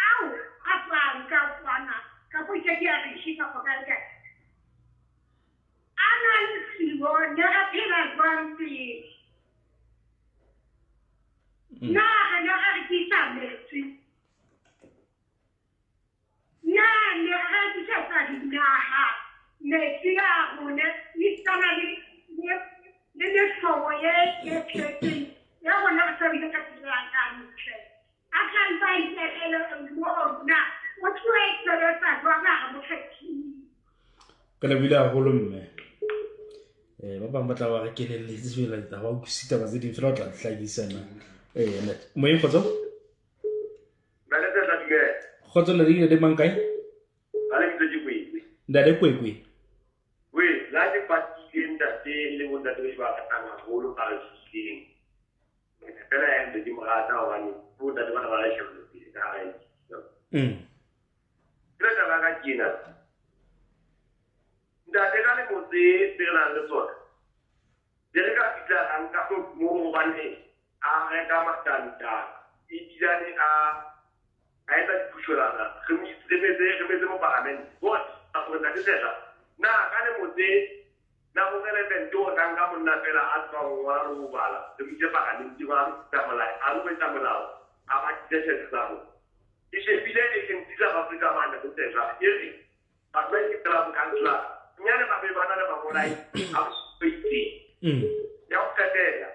ao a tswang ka kwana kapa ke ke a re kapa kae kae. A na le sibo, ne re phela jwang pele? Na re ne re rekisa metsi? Na ne re rekisetsa dinaha metsi a rona? E tshwana le mehlobo ye e tletseng ya rona re sa bile ka tsela ka ntle. A tla ntse a ipehele mo na o tlo e sebetsa jwang a re mo kgethile. Ke lebohile haholo mme. Ba bang ba tla ba re kenelletse fela ha ba utlwisise taba tse ding fela o tla hlakisa na. Ntate. Moyeng kgotso? Ntate Sehla, dumela. Kgotso ntate, ke ntate mang kae? Ka lebitso ke Kwekwe. Ntate Kwekwe. We, la ke patile ntate le bontate ba ba ratang haholo ba re fihlileng. Fela ya ntse ke mo rata hobane bontate bana ba re shebile pele ka hara e. Ke taba ka tjena. Ntate ka lemo tse re nang le tsona. Di re ka fihla ra nka mo hobane a reka matanta ebilane a etsa diphušolana re metse mo paramente. Bona gore ntate Sehla na ka lemo tse na ho relevant o tla nka monna fela a tswa ho ngola le ho bala re mo ise paramenteng a etsa molao, a lo etsa molao a ba tlise tjhelete tsa rona. Ke shebile agency tsa Afrika mane ntate Sehla e re batho ba iketsela bokhanselara nyane ba be ba na le mangolo a itseng. Ya ho qetela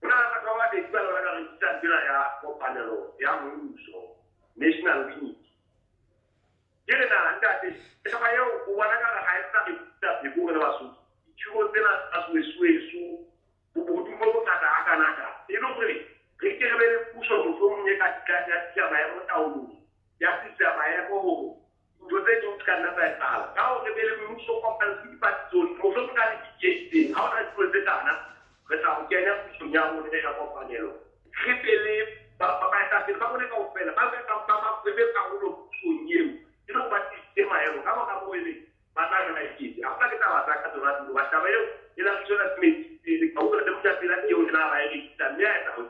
ho na le batho ba babedi ba le ba ka rekisang tsela ya kopano. Kopanelo ya Mmuso, National Unity. Ke re na ntate, taba eo o bona ka re ha e sa re thusa pheko re le Basotho. Dithuo tsena tsa soesoeso, bobodu bo bongata hakanaka, e le hore re ke re be le puso mohlomong e ka ya tlisa maemo taolong, ya tlisa maemo hore dintho tse ding di ka nna tsa etsahala. Ka hore re be le mmuso kopano ke dipati tsohle, mohlomong ka le e itseng, ha hona ditulo tse kana, re tla ho kenya pusong ya rona ya kopanelo. Re be le baetapele ba rona kaofela, ba be karolo pusong eo, e le hore ba tiisitse maemo. Ka mora moo ebe ba tla nna ikete. Ha hona ke taba tsa ka tsona dilo, ba taba eo e la tswela pele. Ka utlwa le motapele a eo na ba e rekisa, mme a etsa ho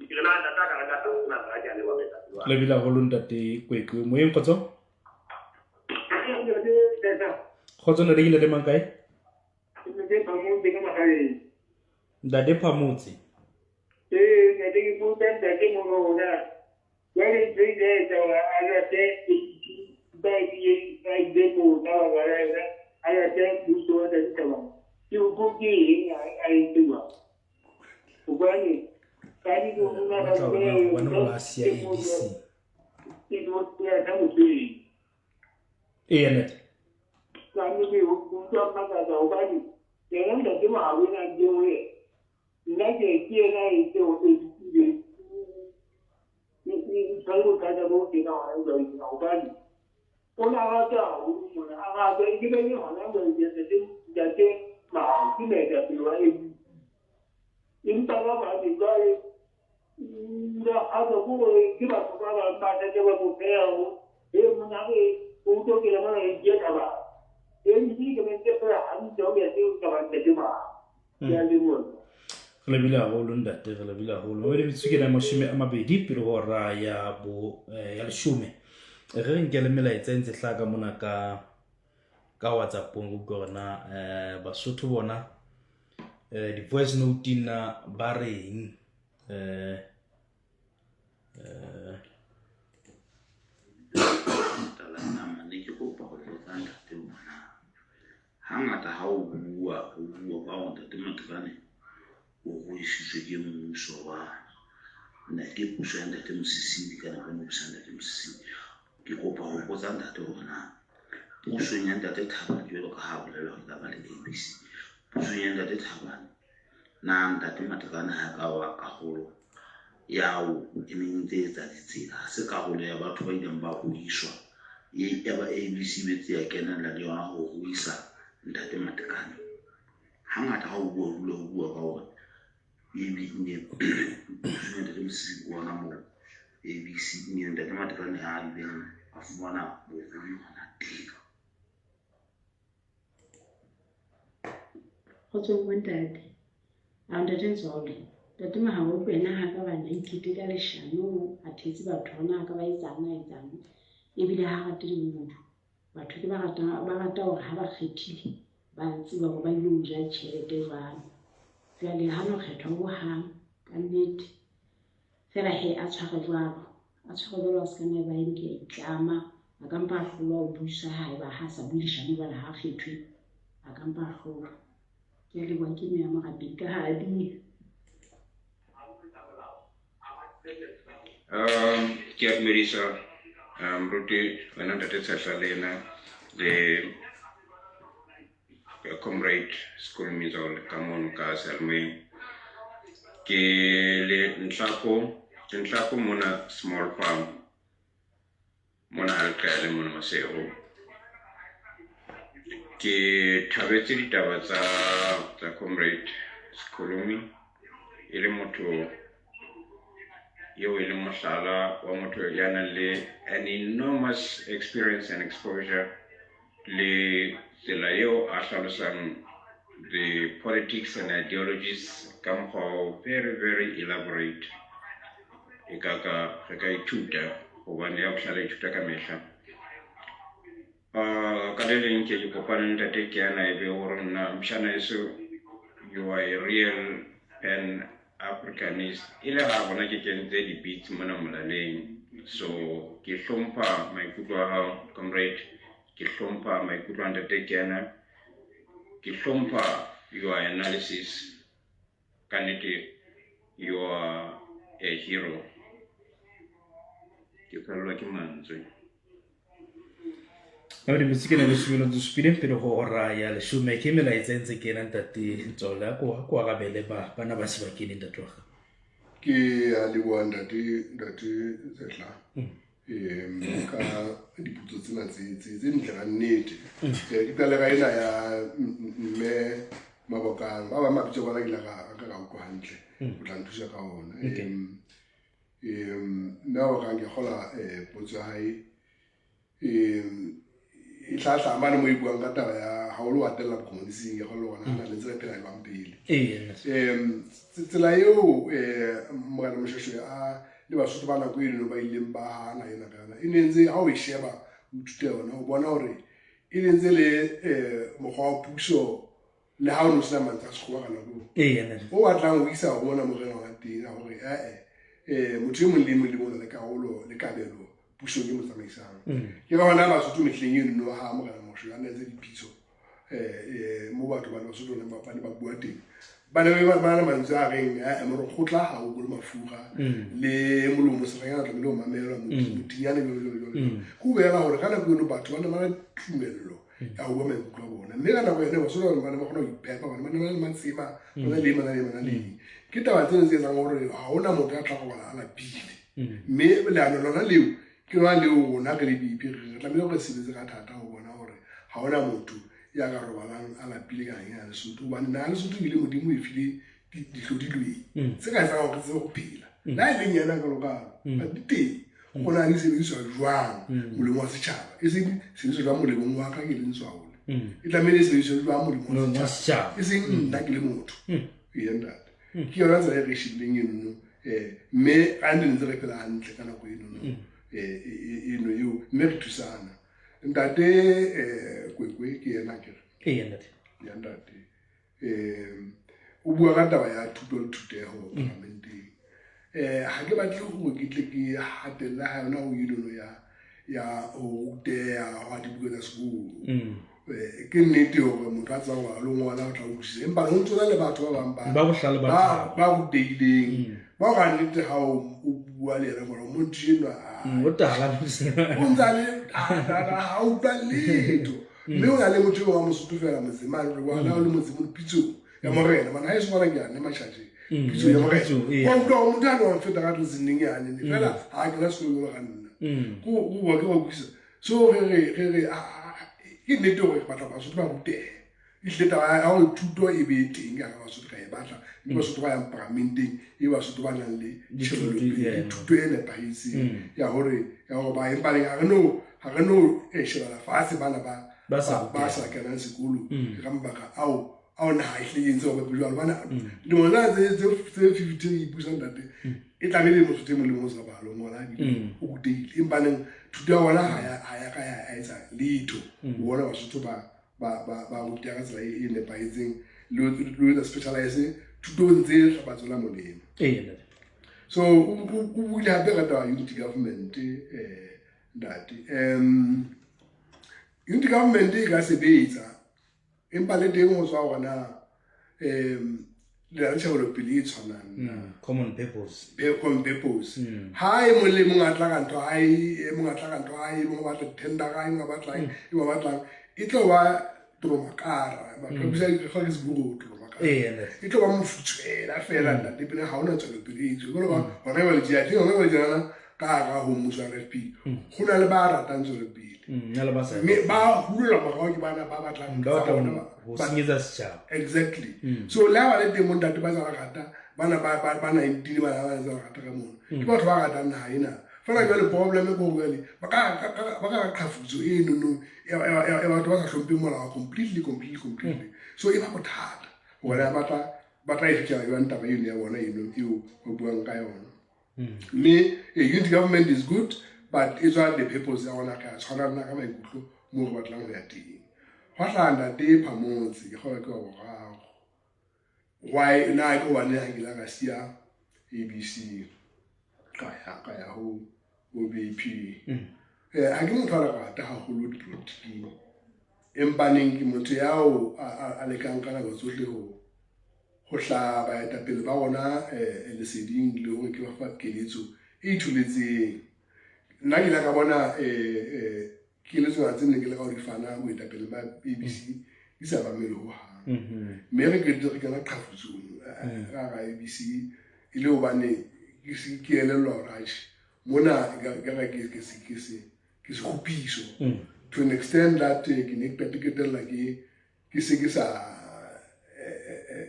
ke re na ntate a ka reka taba tsena tsa ke a leboha baetapele wa. Le bile haholo ntate Kwekwe. Moyeng kgotso? Kgotso ntate, ke ntate mang kae? Ntate Phamotse. Ee, ntate ke botsa ntate mono hore jwale ntho e ile ya etsa hore a late ba ile moo ka baka la yena a late mmuso wa ntate Thabane. Ke ke eng a entse jwalo? Hobane ka o batla hore na hobaneng o la siya ABC. Ke motho eng? Eya ntate. Ka nnete o utlwa makatsa hobane yena ntate Mohawe na ntse ho yena. Nna ke yena a entse ho ABC be tshware bothata bo tena hona jwale tjena hobane o na rata haholo mona a rata e ke be le hona jwale tjena ntate ntate Mahao ke moetapele wa ABC. Empa ba bang jwale ba kgatlwa ke hore ke batho ba bang ba tla ba mo pheha ho e mona re o tlo kena mona re ke taba. ABC ke ntse fela hantle ho ya teng ka ba ntate Mahao. Ke a leboha. Re lebile haholo ntate, re lebile haholo. Mabedi metsotso ke 20 pele ho hora ya bo ya 10. Re re nke le melaetsa e ntse hlaha ka mona ka WhatsApp-ong re utlwe hore na Basotho bona di-voice note na ba reng. Tala ne ke kopa ho botsa ntate mona. Hangata ha o bua, o bua ka hore ntate Matekane o ruisitswe ke mmuso wa na ke puso ya ntate Mosisili ka nako e ne busa ntate Mosisili. Ke kopa ho botsa ntate hore na pusong ya ntate Thabane jwalo ka ha bolela hore ka ba le ABC. Pusong ya ntate Thabane na ntate Matekane ha ka wa karolo yao e neng ntse etsa ditsela, ha se karolo ya batho ba ileng ba ruiswa e ya ba ABC betse ya kenella le yona ho ruisa ntate Matekane. Hangata ha o bua o dula o bua ka hore ne pusong ya ntate Mosisili ke ona moo ABC ne ntate Matekane a ileng a fumana borui hona teng. Kgotsong bo ntate. A ntate Ntsole. Ntate Mahao ke wena ha ka bana ikete ka leshano, a thetse batho hona ka ba etsang a etsang. Ebile ha rate le bobodu. Batho ke ba rata hore ha ba kgethile ba tseba hore ba ile ho ja tjhelete jwang. Jwale ha no kgethwa hohang ka nnete. Feela he a tshware jwalo. A tshware jwalo a se ka nna ba ebe ke a itlama. A ka mpa a hlolwa ho busa haeba ha sa bue leshano jwale ha kgethwe. A ka mpa a hlolwa. Ke a leboha ke mme ya morapedi ka ha a. Ke a dumedisa moruti wena ntate Tshehla le ena le comrade Skolomizol ka mono ka seyalemoyeng. Ke le Ntlako, ke Ntlako mona small farm mona ha Leqele mona Maseru. Ke thabetse ditaba tsa comrade Skolomi e le motho eo e leng mohlala wa motho ya nang le an enormous experience and exposure le tsela eo a hlalosang the politics and ideologies ka mokgwa o very very elaborate. E ka ka re ka ithuta hobane ya bohlale ithuta ka mehla. Ka le leng ke kopane le ntate Kiana e be hore nna mshana eso you are a real pan Africanist. E le ha bona ke kentse di-beats mona molaleng. So ke hlompha maikutlo a hao comrade, ke hlompha maikutlo a ntate Kiana, ke hlompha your analysis. Ka nnete you are a hero. Ke fellwa ke mantswe. Ka metsotso ke na leshome le supileng pele ho hora ya leshome ke melaetsa e ntse kena ntate Tsole a ko ko arabele ba bana ba se ba kene ntate wa ka. Ke a leboha ntate ntate Sehla. Ka dipotso tsena tse tse tse ntle ka nnete. Ke qale ka ena ya mme Mabokang ba bang mabitso a bona ke ile ka ka ka utlwa hantle. O tla nthusa ka ona. Mme Mabokang ke kgola potso ya hae e tla mane mo e buang ka taba ya ha o lo atella bokomonising ke kgolwa hore na le ntse re phela jwang pele. Tsela eo Morena Moshoeshoe a le Basotho ba nako eno ba ileng ba hana ena ka yona e ne ntse ha o e sheba o ithute yona o bona hore e ne ntse le mokgwa wa puso le ha o ne o sena mantswe a sekgowa ka nako eo o batlang ho isa ho mona morena wa teng a hore ee motho e mong le e mong le mong o na le karolo le kabelo pusong e mo tsamaisang. Ke ka hona Basotho mehleng eno no ha Morena Moshoeshoe a ne etse dipitso mo batho ba Basotho ba ne ba bua teng ba ne ba na le mantswe a reng morokgotla ha o bole mafura le molomo seranyana tlamehile ho mamelwa motinyane jalo jalo jalo. Ho bolela hore ka nako eno batho ba ne ba na le tumello ya ho bua maikutlo a bona mme ka nako ene Basotho ba ne ba kgona ho iphepa bane ba ne ba na le matsema ba na le eng ba na le eng ba na le eng. Ke taba tseno tse etsang hore ha hona motho ya tla robala a lapile. Mme leano lona leo ke lona leo rona re le BP re tlamehile hore re sebetse ka thata ho bona hore ha hona motho ya ka robalang a lapile ka naheng ya Lesotho hobane naha ya Lesotho ebile Modimo e file dihlodilweng tse ka etsang hore re tsebe ho phela. Le ha e le nyane hakalo-kalo but di teng. Go na di sebediswa jwang molemong wa setjhaba e seng sebediswa jwang molemong wa ka ke leng Tswaole. E tlamehile e sebediswe jwang molemong wa setjhaba e seng nna ke le motho. Ee ntate. Ke yona tsela e re e shebileng eno mme ga ne ntse re phela hantle ka nako eno eno eo mme re thusana. Ntate Kwekwe ke yena akere? Ee ntate. Ya ntate. O bua ka taba ya thuto le thuteho parlamenteng. Ha ke batle hore ke tle ke hatelle ha yona ho enono ya ya ho ruteha hwa dibuka tsa sekolo. Ke nnete hore motho a tsebang ho bala le ho ngola o tla utlwisisa empa ho ntso na le batho ba bang ba bohlale ba ba rutehileng ba ka nnete ha o bua le yena gore motho enwa o tala o ntse a le tala ha utlwa letho mme o na le motho wa Mosotho fela motseng mane re bona o le motseng mo pitsong ya morena bana ha e se gona ke ane matšhatšeng pitso ya morena wa utlwa gore motho a ne wa mfeta ka tlotseng yane ne fela ha a kena sekolo jalo ga nna go bua ke wa utlwisa so re re re re ke nnete gore re batla Basotho ba rutehe ehlile taba ya gore thuto e be teng ka Basotho ka e batla mme Basotho ba yang paramenteng e Basotho ba nang le tjhebelopele le thuto e nepahetseng ya hore ya hore ba empa ha re no ha re no shebela fatshe bana ba ba sa kenang sekolo ka mabaka ao ao naha e hlile e entse hore jwalo bana dilemo tsena tse tse 50 e ipusa ntate e tlabe le motho e mong le mong o sa bala o ngola ebile o rutehile empa neng thuto ya bona ha ya ka ya etsa letho o bona Basotho ba ba ba ba ruteha ka tsela e nepahetseng le ho etsa specialize thutong tse tla ba tswela molemo. So o buile hape ka taba unity government ntate. Unity government e ka sebetsa empa le teng ho tswa hore na le na le tjhebelopele e tshwanang na. Common purpose. Common purpose. Ha e mong le mong a tla ka ntho hae, e mong a tla ka ntho hae, e mong a batla tender e mong a batlang, e mong a batlang, e tlo ba toromakara. Batho ba bitsa ke ke seburu toromakara. E tlo ba mofutshwela fela ntate pele ha hona tswelopele e itseng. Jwalo ka hona jwale tje, I think hona jwale tjenana ka hara ho mmuso wa RFP ho na le ba ratang tswelopele. Mme ba hulelwa morao ke bana ba batlang tsa bona ho senyetsa setjhaba. Exactly. So le ha ba le teng bo ntate ba tsa rata bana ba ba ba 19 bana ba tsa rata ka mono. Ke batho ba ratang naha ena. Fela jwale problem ke hore jwale ba ka qhafutso e nono ya batho ba sa hlompheng molao completely completely completely. So e ba bothata hore ba tla ba tla e fihlela jwang taba eno ya bona eno eo ba buang ka yona. Mme unity government is good but e tswa the purpose ya rona ka tshwana nna ka maikutlo mo re batlang ho ya teng. Hwa hlaha ntate Phamotse ke kgolwa ke wa boraro. Why na ke hobane ha ke la ka siya ABC ka ya ho BP. Ha ke motho a lerata haholo dipolotiking empa neng ke motho yao a lekang ka nako tsohle ho ho hlaha baetapele ba rona leseding le hore ke ba fa keletso e itholetseng. Nna ke ile ka bona um keletso tse ne ke le ka go di fana boetapele ba ABC di sa mamele hohang. Mme re qetetse re kena qhafutsong ka hara ABC e le hobane ke se ke elellwa hore atjhe mona e ka re ke se ke se ke sekgopiso to an extent that ke ne ke qetella ke ke se ke sa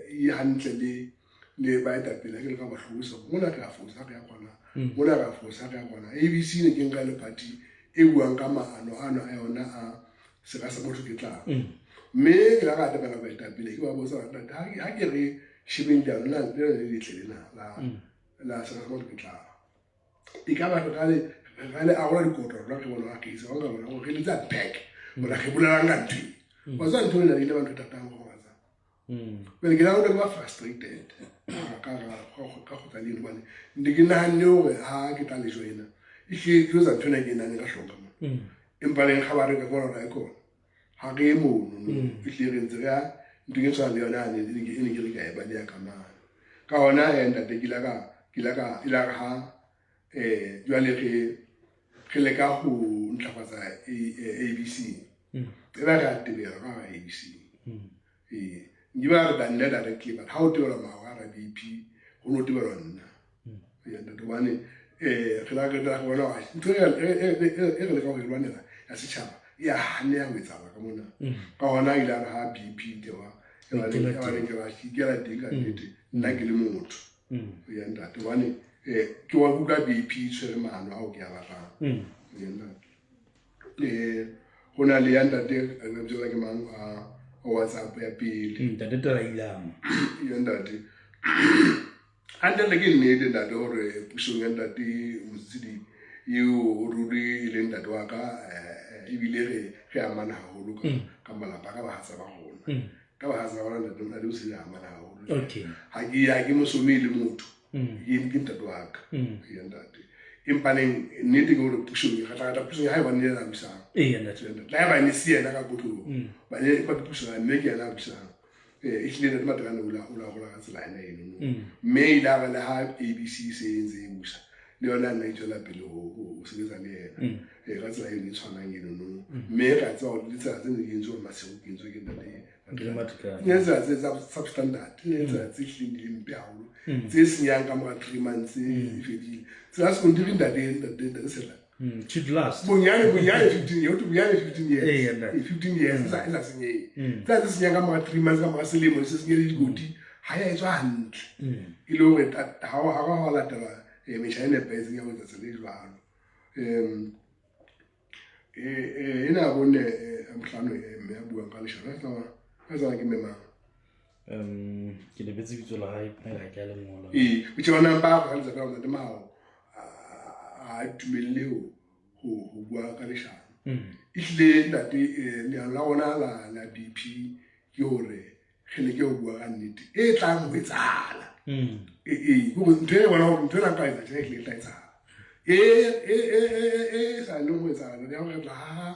ye hantle le le baetapele ke le ka ba hlalosa mona re a fosa re ya kwana mona re a fosa re ya kwana. ABC ne ke nka le party e buang ka maano ano a yona a sera sa motho ke tlang. Mme ke la ka atamela baetapele ke ba botsa gore ntate ha ke re shebeng leano la le le letle lena la la sera sa motho ke tlang e ka ba re ka le arola dikoto rona re bona re isa ba bona gore re letsa back bona re bolelang ka ntho e wa tseba ntho ena ile ba ntho tatang go batsa pele ke nagane ke ba frustrated ka ka go tsa le hobane ne ke nahanne hore ha ke tla le joina e hlile ke etsa ntho ena ke e nahane ka hloka mo empa leng kgabareng ka bona hore haikona ha re ye mono no e hlile re ntse re ya nthong e tshwanang le yona yane e ne ke re ka e baleha ka mane. Ka hona ntate ke ile ka ke ile ka e la re ha jwale re re leka ho ntlafatsa ABC e ba re a tebelwa ka hara ABC. Ee, nke ba re nna directly but ha o tebelwa mawa hara BP ho no tebelwa nna. Ya ntate hobane re la re la bona hore ntho e re leka ho e lwanela ya setjhaba e a haneha ho etsahala ka mona. Ka hona ile a re ha BP theoha e ba leng ke ba ikela teng ka nnete nna ke le motho. Ya ntate hobane ke wa utlwa BP e tshwere maano ao ke a batlang. Ya ntate. Ho na le ya ntate a lebitso ke mang a WhatsApp ya pele. Ntate Tarailama. Ya ntate. Hantle ke nnete ntate hore pusong ya ntate Motsitsi eo ruri e leng ntate wa ka ebile re re amana haholo ka ka malapa ka bahatsa ba rona. Ka bahatsa ba rona ntate ntate o se amana haholo. Okay. Ha ke ha ke mosome le motho. Ke ntate wa ka. Ya ntate. Empa neng nnete ke hore pusong re tla rata pusong ya hae hobane yena a busang. Ee ntate. Le haeba ne se yena ka kotloloho. Bane empa ke pusong ya mme ke yena a busang. E hlile ntate Matekane o la hola ka tsela ena eno no. Mme ile a re le ha ABC se e ntse e busa le yona nna e tswela pele ho sebetsa le yena ka tsela eno e tshwanang eno no. Mme re a tseba hore le ditsela tse ne di entswe hore Maseru ke entswe ke ntate Matekane. Ne tsela tse tsa substandard, ne tsela tse hlileng di le mpe haholo tse senyang ka mora 3 months e fedile. Tsela sekontiri ntate ntate ntate Sela. Should last. Bonyane bonyane 15 years, bonyane 15 years. Ee, ntate. 15 years e sa senyehe. Tsela tse senyang ka mora 3 months ka mora selemo se senyele dikoti ha ya etswa hantle. E le hore ha wa latela metjha e nepahetseng ya ho etsa tsela e jwalo. Ena bone bohlano mme a buang ka leshano a tsana ke mme mang? Ke lebetse bitso la hae ha ke a le ngola. Ee, o tjhe bona ba kgothaletsa fela ntate Mahao a dumelle ho bua ka leshano. Ehlile ntate leano la rona la BP ke hore re leke ho bua ka nnete e tlang ho etsahala. Ee, hore ntho e bona hore ntho ena nka etsa tjhe ehlile e tla etsahala. E sa leng ho etsahala ya hore re tla haha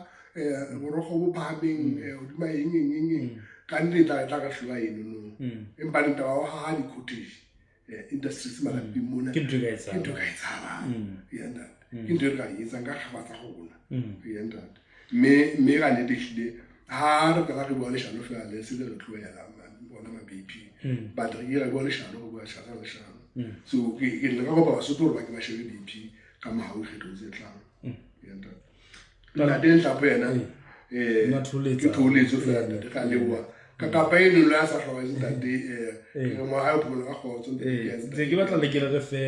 borokgo bo phahameng hodima eng eng eng eng ka nnete e tla re hlola eno no. Empa le taba ya ho haha di-cottage industries malapeng mona Ke ntho e ka etsahalang. ke ntho e ka etsahalang. Ya ntate. Ke ntho e re ka e etsang ka kgaba tsa rona. Ya ntate. Mme ka nnete ehlile ha re qala re bua leshano fela le se le re tlohela bona ma BP. But re ke ra bua leshano re bua leshano leshano. So ke le ka kopa Basotho hore ba ke ba shebe BP ka mohau kgethong tse tlang. Ya ntate. Ntate Nhlapo yena Nna tholetsa. ke tholetso fela ntate ka leboha. Ka kapa eno le a sa hlokahetse ntate ke re mo hae o phomolo ka kgotso ntate ke a Ntse ke batla le ke le re fe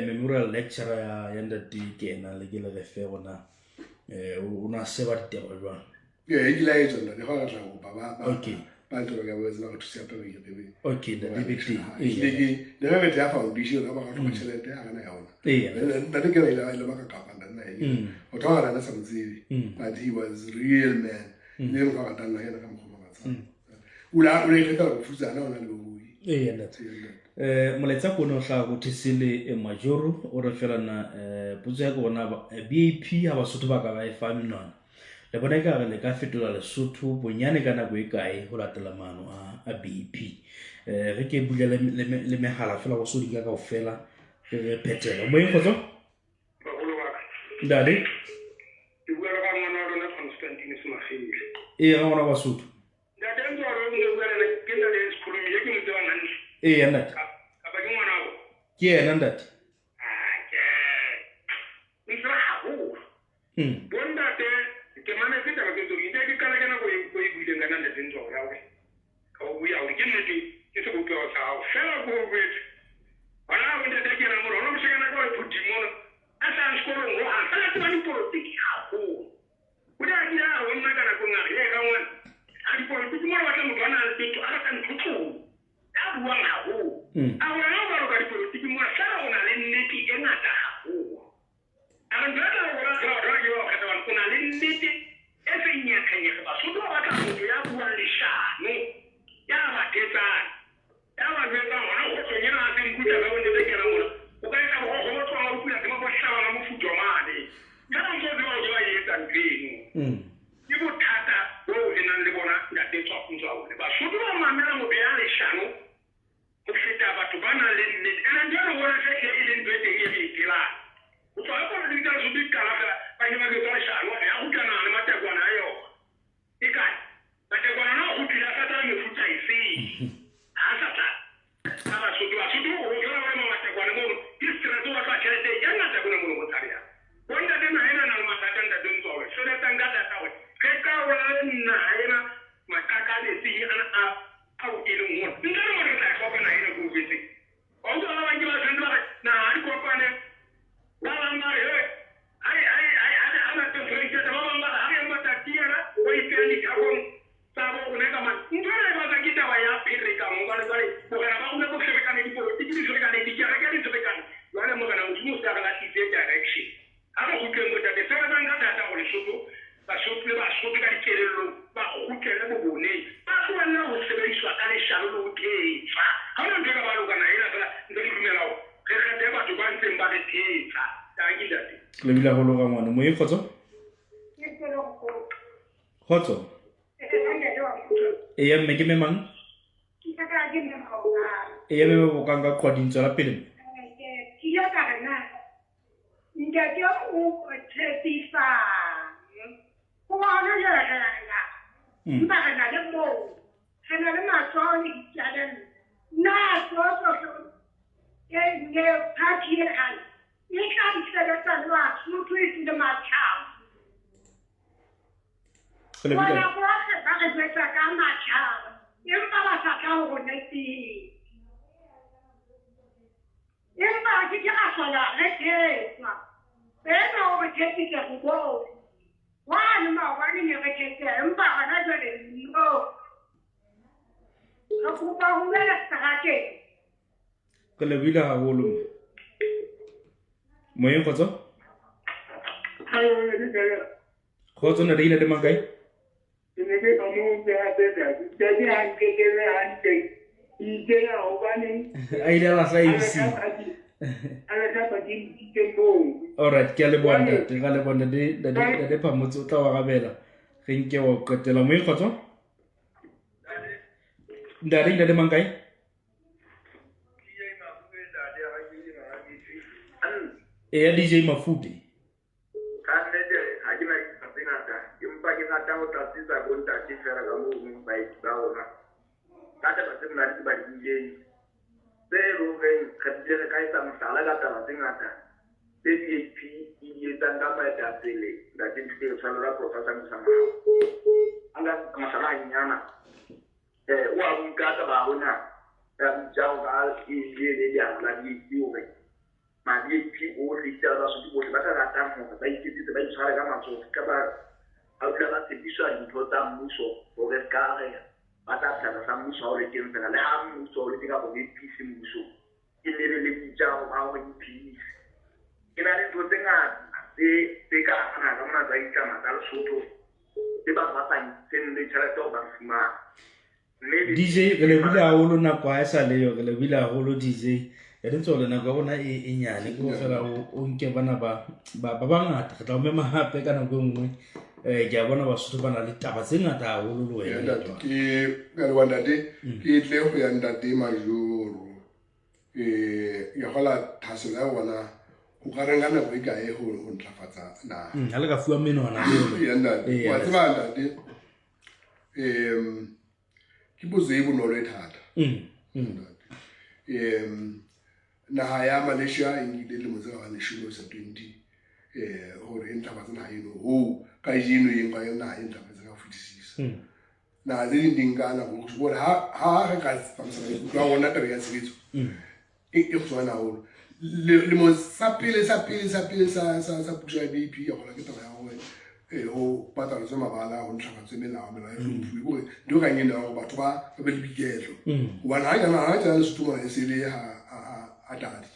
memorial lecture ya ntate Kena le ke le re fe rona o na seba ditaba jwang. Ee, e kile ya etswa ntate, ga re tla kopa ba Okay. ba ntlo ka ba tseba re thusa hape re re Okay, ntate be teng. Ehlile ke ne re re tla foundation ra ba ka hloka tjhelete ha re na yona. Ee. Ntate ke ile ile ba ka kapa ntate na eng. Motho wa rana sa mo tsebe. But he was real man. Le motho a ratang naha ena ka mokgwa o makatsang. O la o le ikgethela bofutsana o na le borui. Ee, ntate. Molaetsa ke one o hlaha ko Thesele Majoro o re fela na potso ya ke bona BAP ha Basotho ba ka ba e fa menwana le bona ekare le ka fetola Lesotho bonyane ka nako e kae ho latela maano a BAP. Re ke bule le mehala fela go so di ka kaofela re re phethela. Moyeng kgotso? Baholo ba ka. Ntate. Ke bua le rangwana wa lona Constantine Semagele. Ee, rangwana wa Basotho. Ntate Ntswalo o ntse bua le nna ke ntate Sekholomi e ke mo tsebang hantle. Ee, ntate. Kapa ke ngwana wa Ke yena ntate. Ke. Ntse haholo. Bontate ke mametse taba tse tseo ntse ke qala ka nako e o e buileng ka nna ntate Ntswalo ya hore ka o bua hore ke nnete ke sebopeho sa hao fela ko o boetse hona bontate ke reng hore hona moshekana ka wa phuthing mono a sa yang sekolong hohang fela tseba dipolotiki haholo. O ne a kile a re ho nna ka nako e nngwe a re, Hei rangwane, a dipolotiki mona batla motho a nang le petho a ratang ntho tlou, ya buang haholo. A re wena o baloka dipolotiki mona fela o na le nnete e ngata haholo. A re ntho e tla o bolaya fela batho ba ke ba o kgetha hobane o na le nnete e seng nyekgenyekge. Basotho ba batla motho ya buang leshano, ya ba thetsang. Ya ba jwetsang hona kgohlong ena ha se nkutla ka bontate kena mona o ka etsa borokgo bo tlohang ho pula tema bo hlabana mofutwa mane fela o ntso tseba hore ke ba e etsa ntho eno. Ke bothata boo re nang le bona ntate Ntswaole. Basotho ba mamela motho ya leshano ho feta batho ba nang le nnete. Ene ntho eno bona se e leng ntho e teng e re e phelang. Ho tloha ha politiki tsa Lesotho di qala fela ba ile ba jwetsa leshano ya kgutla naha le matekwane a yona. E kae? Matekwane ona o kgutlile a sa tla le mefuta eseng. Ha a sa tla ka Basotho. Basotho o fela ba lema matekwane mono. Ke stress o batla tjhelete e ngata kona mono Motshabeang. Bo ntate naha ena na le mathata ntate Ntswawe. Sebetsang ka thata hore re qaole naha ena maqaka a metsing ana a ao e leng hona. Ntle le mona re tla e hloka naha ena ke o jwetseng. Wa utlwa ba bang ke ba tshwanetse ba re naha ha di kopane. Ba bang ba re he hai hai hai ha re hana Freistata, ba bang ba re ha re ye Matatiana o ipeang dithakong tsa bo rona ka mane. Ntho ena e batla ke taba ya pherekano hobane jwale borena ba rona bo ferekane, dipolotiki di ferekane, dikereke di ferekane. Jwale Morena Modimo o se a re lahlitse direction. Ha re kgutleng bontate, sebetsang ka thata hore Lesotho, Basotho le Basotho ka dikelellong ba kgutlele boboneng, ba tlohelle ho sebediswa ka leshano le ho thetsa. Ha hona ntho e ka ba loka naha ena fela ntse re dumela hore re kgethe batho ba ntseng ba re thetsa. Tanki ntate. Ke lebile haholo rangwane. Moyeng kgotso? Kgotso. Eya mme ke mme mang? Eya mme Bokang ka Qwading tswela pele mme. Ke ile ka re na ntate o tshepisang goba gona jale re a lla empa re na le moo re na le matsoho le ditalente na tsohle e ne party e gale e tla di sebetsa le Basotho e se le matjhaba bona bohle ba re jwetsa ka matjhaba empa ba sa tla ho rona pele. Empa re ke ke ra hlola re thetswa. Ena o re thetsitse re bone. Wane maobane ne re thetseha empa hona jwale no. Re kopa ho boela seterateng. Re lebohile haholo mme. Moyeng kgotso? Kgotso ntate ile le mang kae? Ke ne ke ka mo hape ntate. Ntate ha nkekele hantle. Ke itse na hobaneng A ile a lahla ABC. a lahla ke ntshitse moo. Alright, ke a leboha ntate, ra leboha ntate, ntate, ntate Phamotse o tla o arabela. Re nke wa o qetela. Moyeng kgotso? Ntate ile le mang kae? Eya DJ Mafube. Ka nnete ha ke na ditaba tse ngata, empa ke rata ho tlatsetsa bontate feela ka mono baeti ba rona ka taba tse monate tse ba di buileng, tse e leng horeng re bile re ka etsa mohlala ka taba tse ngata tse BHP e di etsang ka moetapele Ntate Nthute Tshwanelo Professor Musa Mahao. A nka mohlala hanyenyana o a bua ka taba ya rona ya boitjaro ka e le leano la BHP hore Ma-VIP ohle esita le Basotho bohle ba ka ratang hore ba iketsetse, ba itshware ka matsoho, se ka ba ba dula ba tshepiswa dintho tsa mmuso hore se ka re ba tla phela tlasa mmuso ha o le teng fela. Le ha mmuso o le teng kapa VIP e se mmusong, e nne e be le boitjaro ba hore e iphedise. Ke na le ntho tse ngata tse tse ka hara naha ka mona tsa ditlama tsa Lesotho tse batho ba sa ntsheng le tjhelete hore ba di fumane. DJ re lebohile haholo nako ha e sa leyo re lebohile haholo DJ ya dintse gore nako ya rona e e nyane ke fela o nke bana ba ba bangata re tla o mema hape ka nako e nngwe um ke a bona Basotho ba na le taba tse ngata haholo le wena ke ka leboha ntate ke tle go ya ntate Majoro um ke gola thahasello ya bona Ho ka re nka nako e kae ho ntlafatsa naha? Ha le ka fuwa menwana. Ee, ntate. Wa tseba ntate, ke potso e bonolo e thata. Naha ya Malaysia e nkile dilemo tse ka bang leshome ho isa 20 hore e ntlafatse naha eno. Hoo kajeno e nkwa e le naha e ntlafetseng ka ho fetisisa. Naha tse ding di nka nako hore ha re ka tsepamisa maikutlo a rona tabeng ya tshebetso e kgutshwane haholo. Lemo sa pele sa pele sa pele sa sa sa puso ya BAP ya gola ke taba ya hore ho pataletswe mabala, ho ntlafatswe melao, melao e hlomphuwe, ke hore ntho e kang ena ya hore batho ba be le boiketlo. Hobane ha kana ha tsena Lesotho mona e se le ha tadi.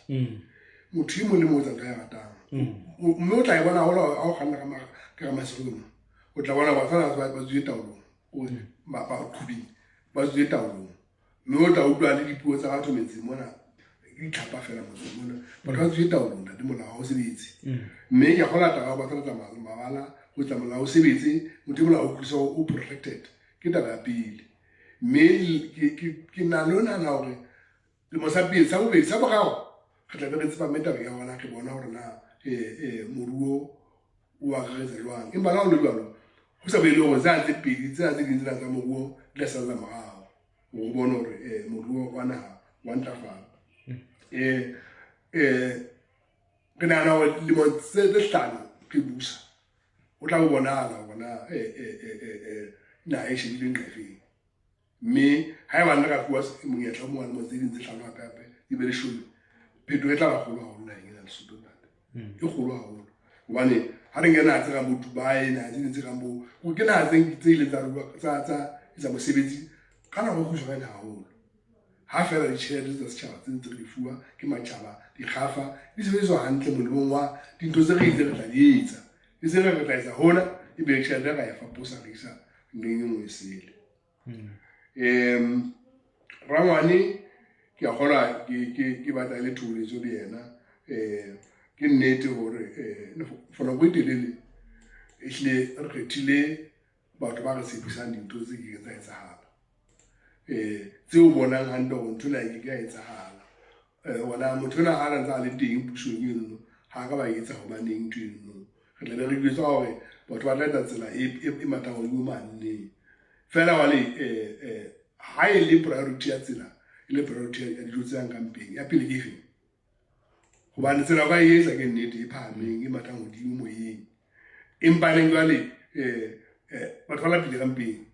Motho e mong le mong o etsa ntho a e ratang. Mme o tla e bona haholo ha o kganna ka ka Maseru mona. O tla bona batho bana ba tswile taolong, baqhubing ba tswile taolong. Mme o tla utlwa le dipuo tsa batho metseng mona, ke ditlhapa fela motseng mona. Batho ba tswile taolong, ntate, molao ha o sebetse. Mme ke a kgolwa taba ya ho batalatsa mabala, ho etsa molao o sebetse, motho e molao o utlwisisa hore o protected, ke taba ya pele. Mme ke na le ho nahana hore lemo sa pele, sa bobedi, sa boraro, re tla be re tsepame tabeng ya hore na re bona hore na moruo o akaretsa jwang. Empa le ha ho le jwalo, ho sa bolele hore tsena tse pedi, tsena tse ding tsena tsa moruo di tla salla morao, hore o bone hore moruo wa naha wa ntlafala. Re nahana hore dilemo tse hlano re busa, ho tla bo bonahala hore na naha e shebile nqa efeng. Mme haeba nna ka fuwa monyetla o mong wa lemo tse ding tse hlano hape hape di be leshome, phetoho e tla ba kgolo haholo naheng ena Lesotho, ntate. E kgolo haholo. Hobane ha re nke naha tse kang bo Dubai, naha tse ding tse kang bo, ke naha tse ileng tsa rua, tsa etsa mosebetsi ka nako e kgutshwanyane haholo. Ha feela ditjhelete tsa setjhaba tse ntse re di fuwa ke matjhaba, dikgafa, di sebediswa hantle molemong wa dintho tse re itseng re tla di etsa. E se re re tla etsa hona, e be tjhelete ra e faposa re isa nqeng e nngwe e sele. Rangwane ke a kgolwa ke batla e le thoholetso le yena. Ke nnete hore for nako e telele ehlile re kgethile batho ba re tshepisang dintho tse kekeng tsa etsahala, tseo bonang hantle hore ntho ena e keke ya etsahala. Ona motho enwa ha a ntse a le teng pusong eno, ha ka ba etsa hobaneng ntho eno. Re tla be re jwetswa hore batho ba tla etsa tsela e mathang hodimo mane. Feela jwale ha e le priority ya tsela, e le priority ya dijo tse yang ka mpeng, ya pele ke efeng? Hobane tsela o ka e etsa ke nnete e phahameng, e mathang hodimo moyeng. Empa neng jwale batho ba lapile ka mpeng.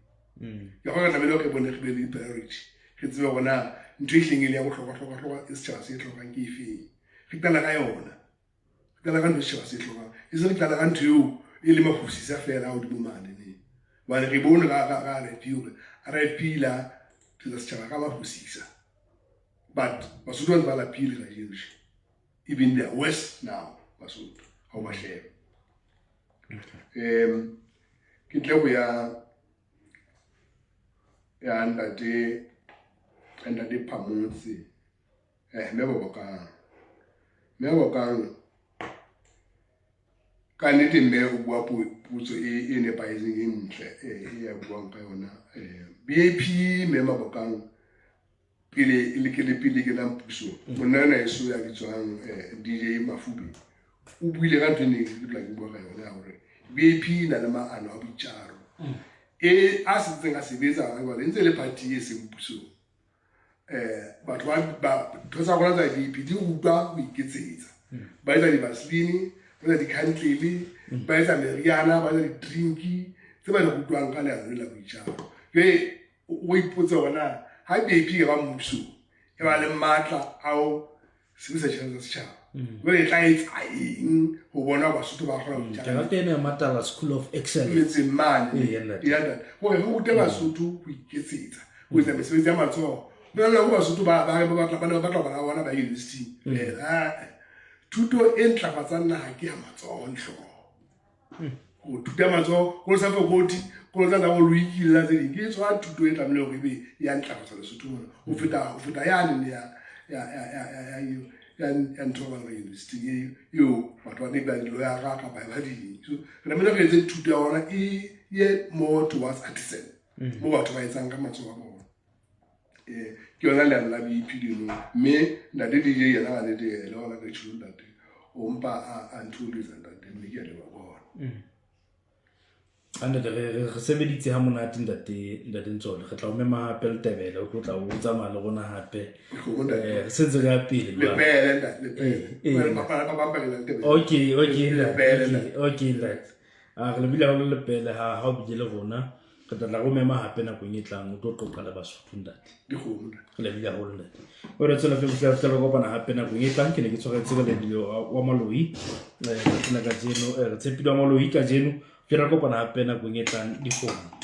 Ke hore re tlamehile hore re bone re be le priority. Re tsebe hore na ntho e hleng e le ya bohlokwa-hlokwa-hlokwa e setjhaba se e hlokang ke efeng. Re qala ka yona. Re qala ka ntho e setjhaba se e hlokang. E se re qala ka ntho eo e le mafosisa feela hodimo mane ne. Hobane re bone ka RFP hore RFP la thetsa setjhaba ka mafosisa. But Basotho ba ntse ba lapile kajeno tje. Even they are worse now, Basotho, ha o ba sheba. Ke tle ho ya ntate Phamotse, Mme Bobokang. Mme Bobokang, ka nnete mme o bua potso e nepahetseng e ntle e ya buang ka yona. BAP Mme Mabokang pele le ke le pele ke nang pusong, monna ena eso ya bitswang DJ Mafube o buile ka ntho e neng ke dula ke bua ka yona ya hore BAP e na le maano a boitjaro e a setseng a sebetsa hona jwale, e ntse e le party e seng pusong. Batho ba ntho tsa rona tsa BAP di rutwa ho iketsetsa. Ba etsa di-vaseline, ba etsa di-candle, ba etsa meriana, ba etsa di-drink tse ba di rutwang ka leano le la boitjaro. Jwale o ipotse hore na ha BAP e ba mmusong e ba le matla a ho sebedisa tjhelete tsa setjhaba, jwale e tla etsa eng ho bona hore Basotho ba kgona ho Ke rata ena ya Matala School of Excellence metseng mane. Ya ntate. Hore re rute Basotho ho iketsetsa, ho etsa mesebetsi ya matsoho. Jwale ho Basotho ba re ba batla, ba ne ba batla ho bana ba bona ba university. Thuto e ntlafatsang naha ke ya matsoho le hlooho. Ho thuta matsoho, ko sa fokoti, ko tla tsa go loikilla tse ding. Ke tswa thuto e tlamehile hore ebe ya ntlafatsa Lesotho mona. Ho feta yane le ya ntho ba bang university e eo batho ba ne ba di-lawyer kapa ba ding. So re tlamehile re etse thuto ya rona e ye more towards artisan, mo batho ba etsang ka matsoho a bona. Ke yona leano la BAP leno. Mme ntate DJ yena ka nnete le hona ka tjho ntate. O mpa a ntholetsa ntate, mme ke a leboha ka hona. A ntate, re sebeditse ha monate ntate, ntate Ntsole. Re tla o mema hape Letebele, o tlo tla o tsamaya le rona hape. Re sentse re ya pele jwale. Lepele ntate, lepele. Eh, eh. Okay, okay, ntate. Okay, ntate. A re lebile haholo Lepele ha o bile le rona. Re tla tla re o mema hape nakong e tlang o tlo qoqa le Basotho ntate. Dikgomo ntate. Re lebile haholo ntate. O re tswela pele ho fihlela re kopana hape nakong e tlang. Ke ne ke tshwaretse ka Lebile wa Maloi tsatsing la kajeno. Re tshepile wa Maloi kajeno. Ke re kopana hape nakong e tlang dikgomo.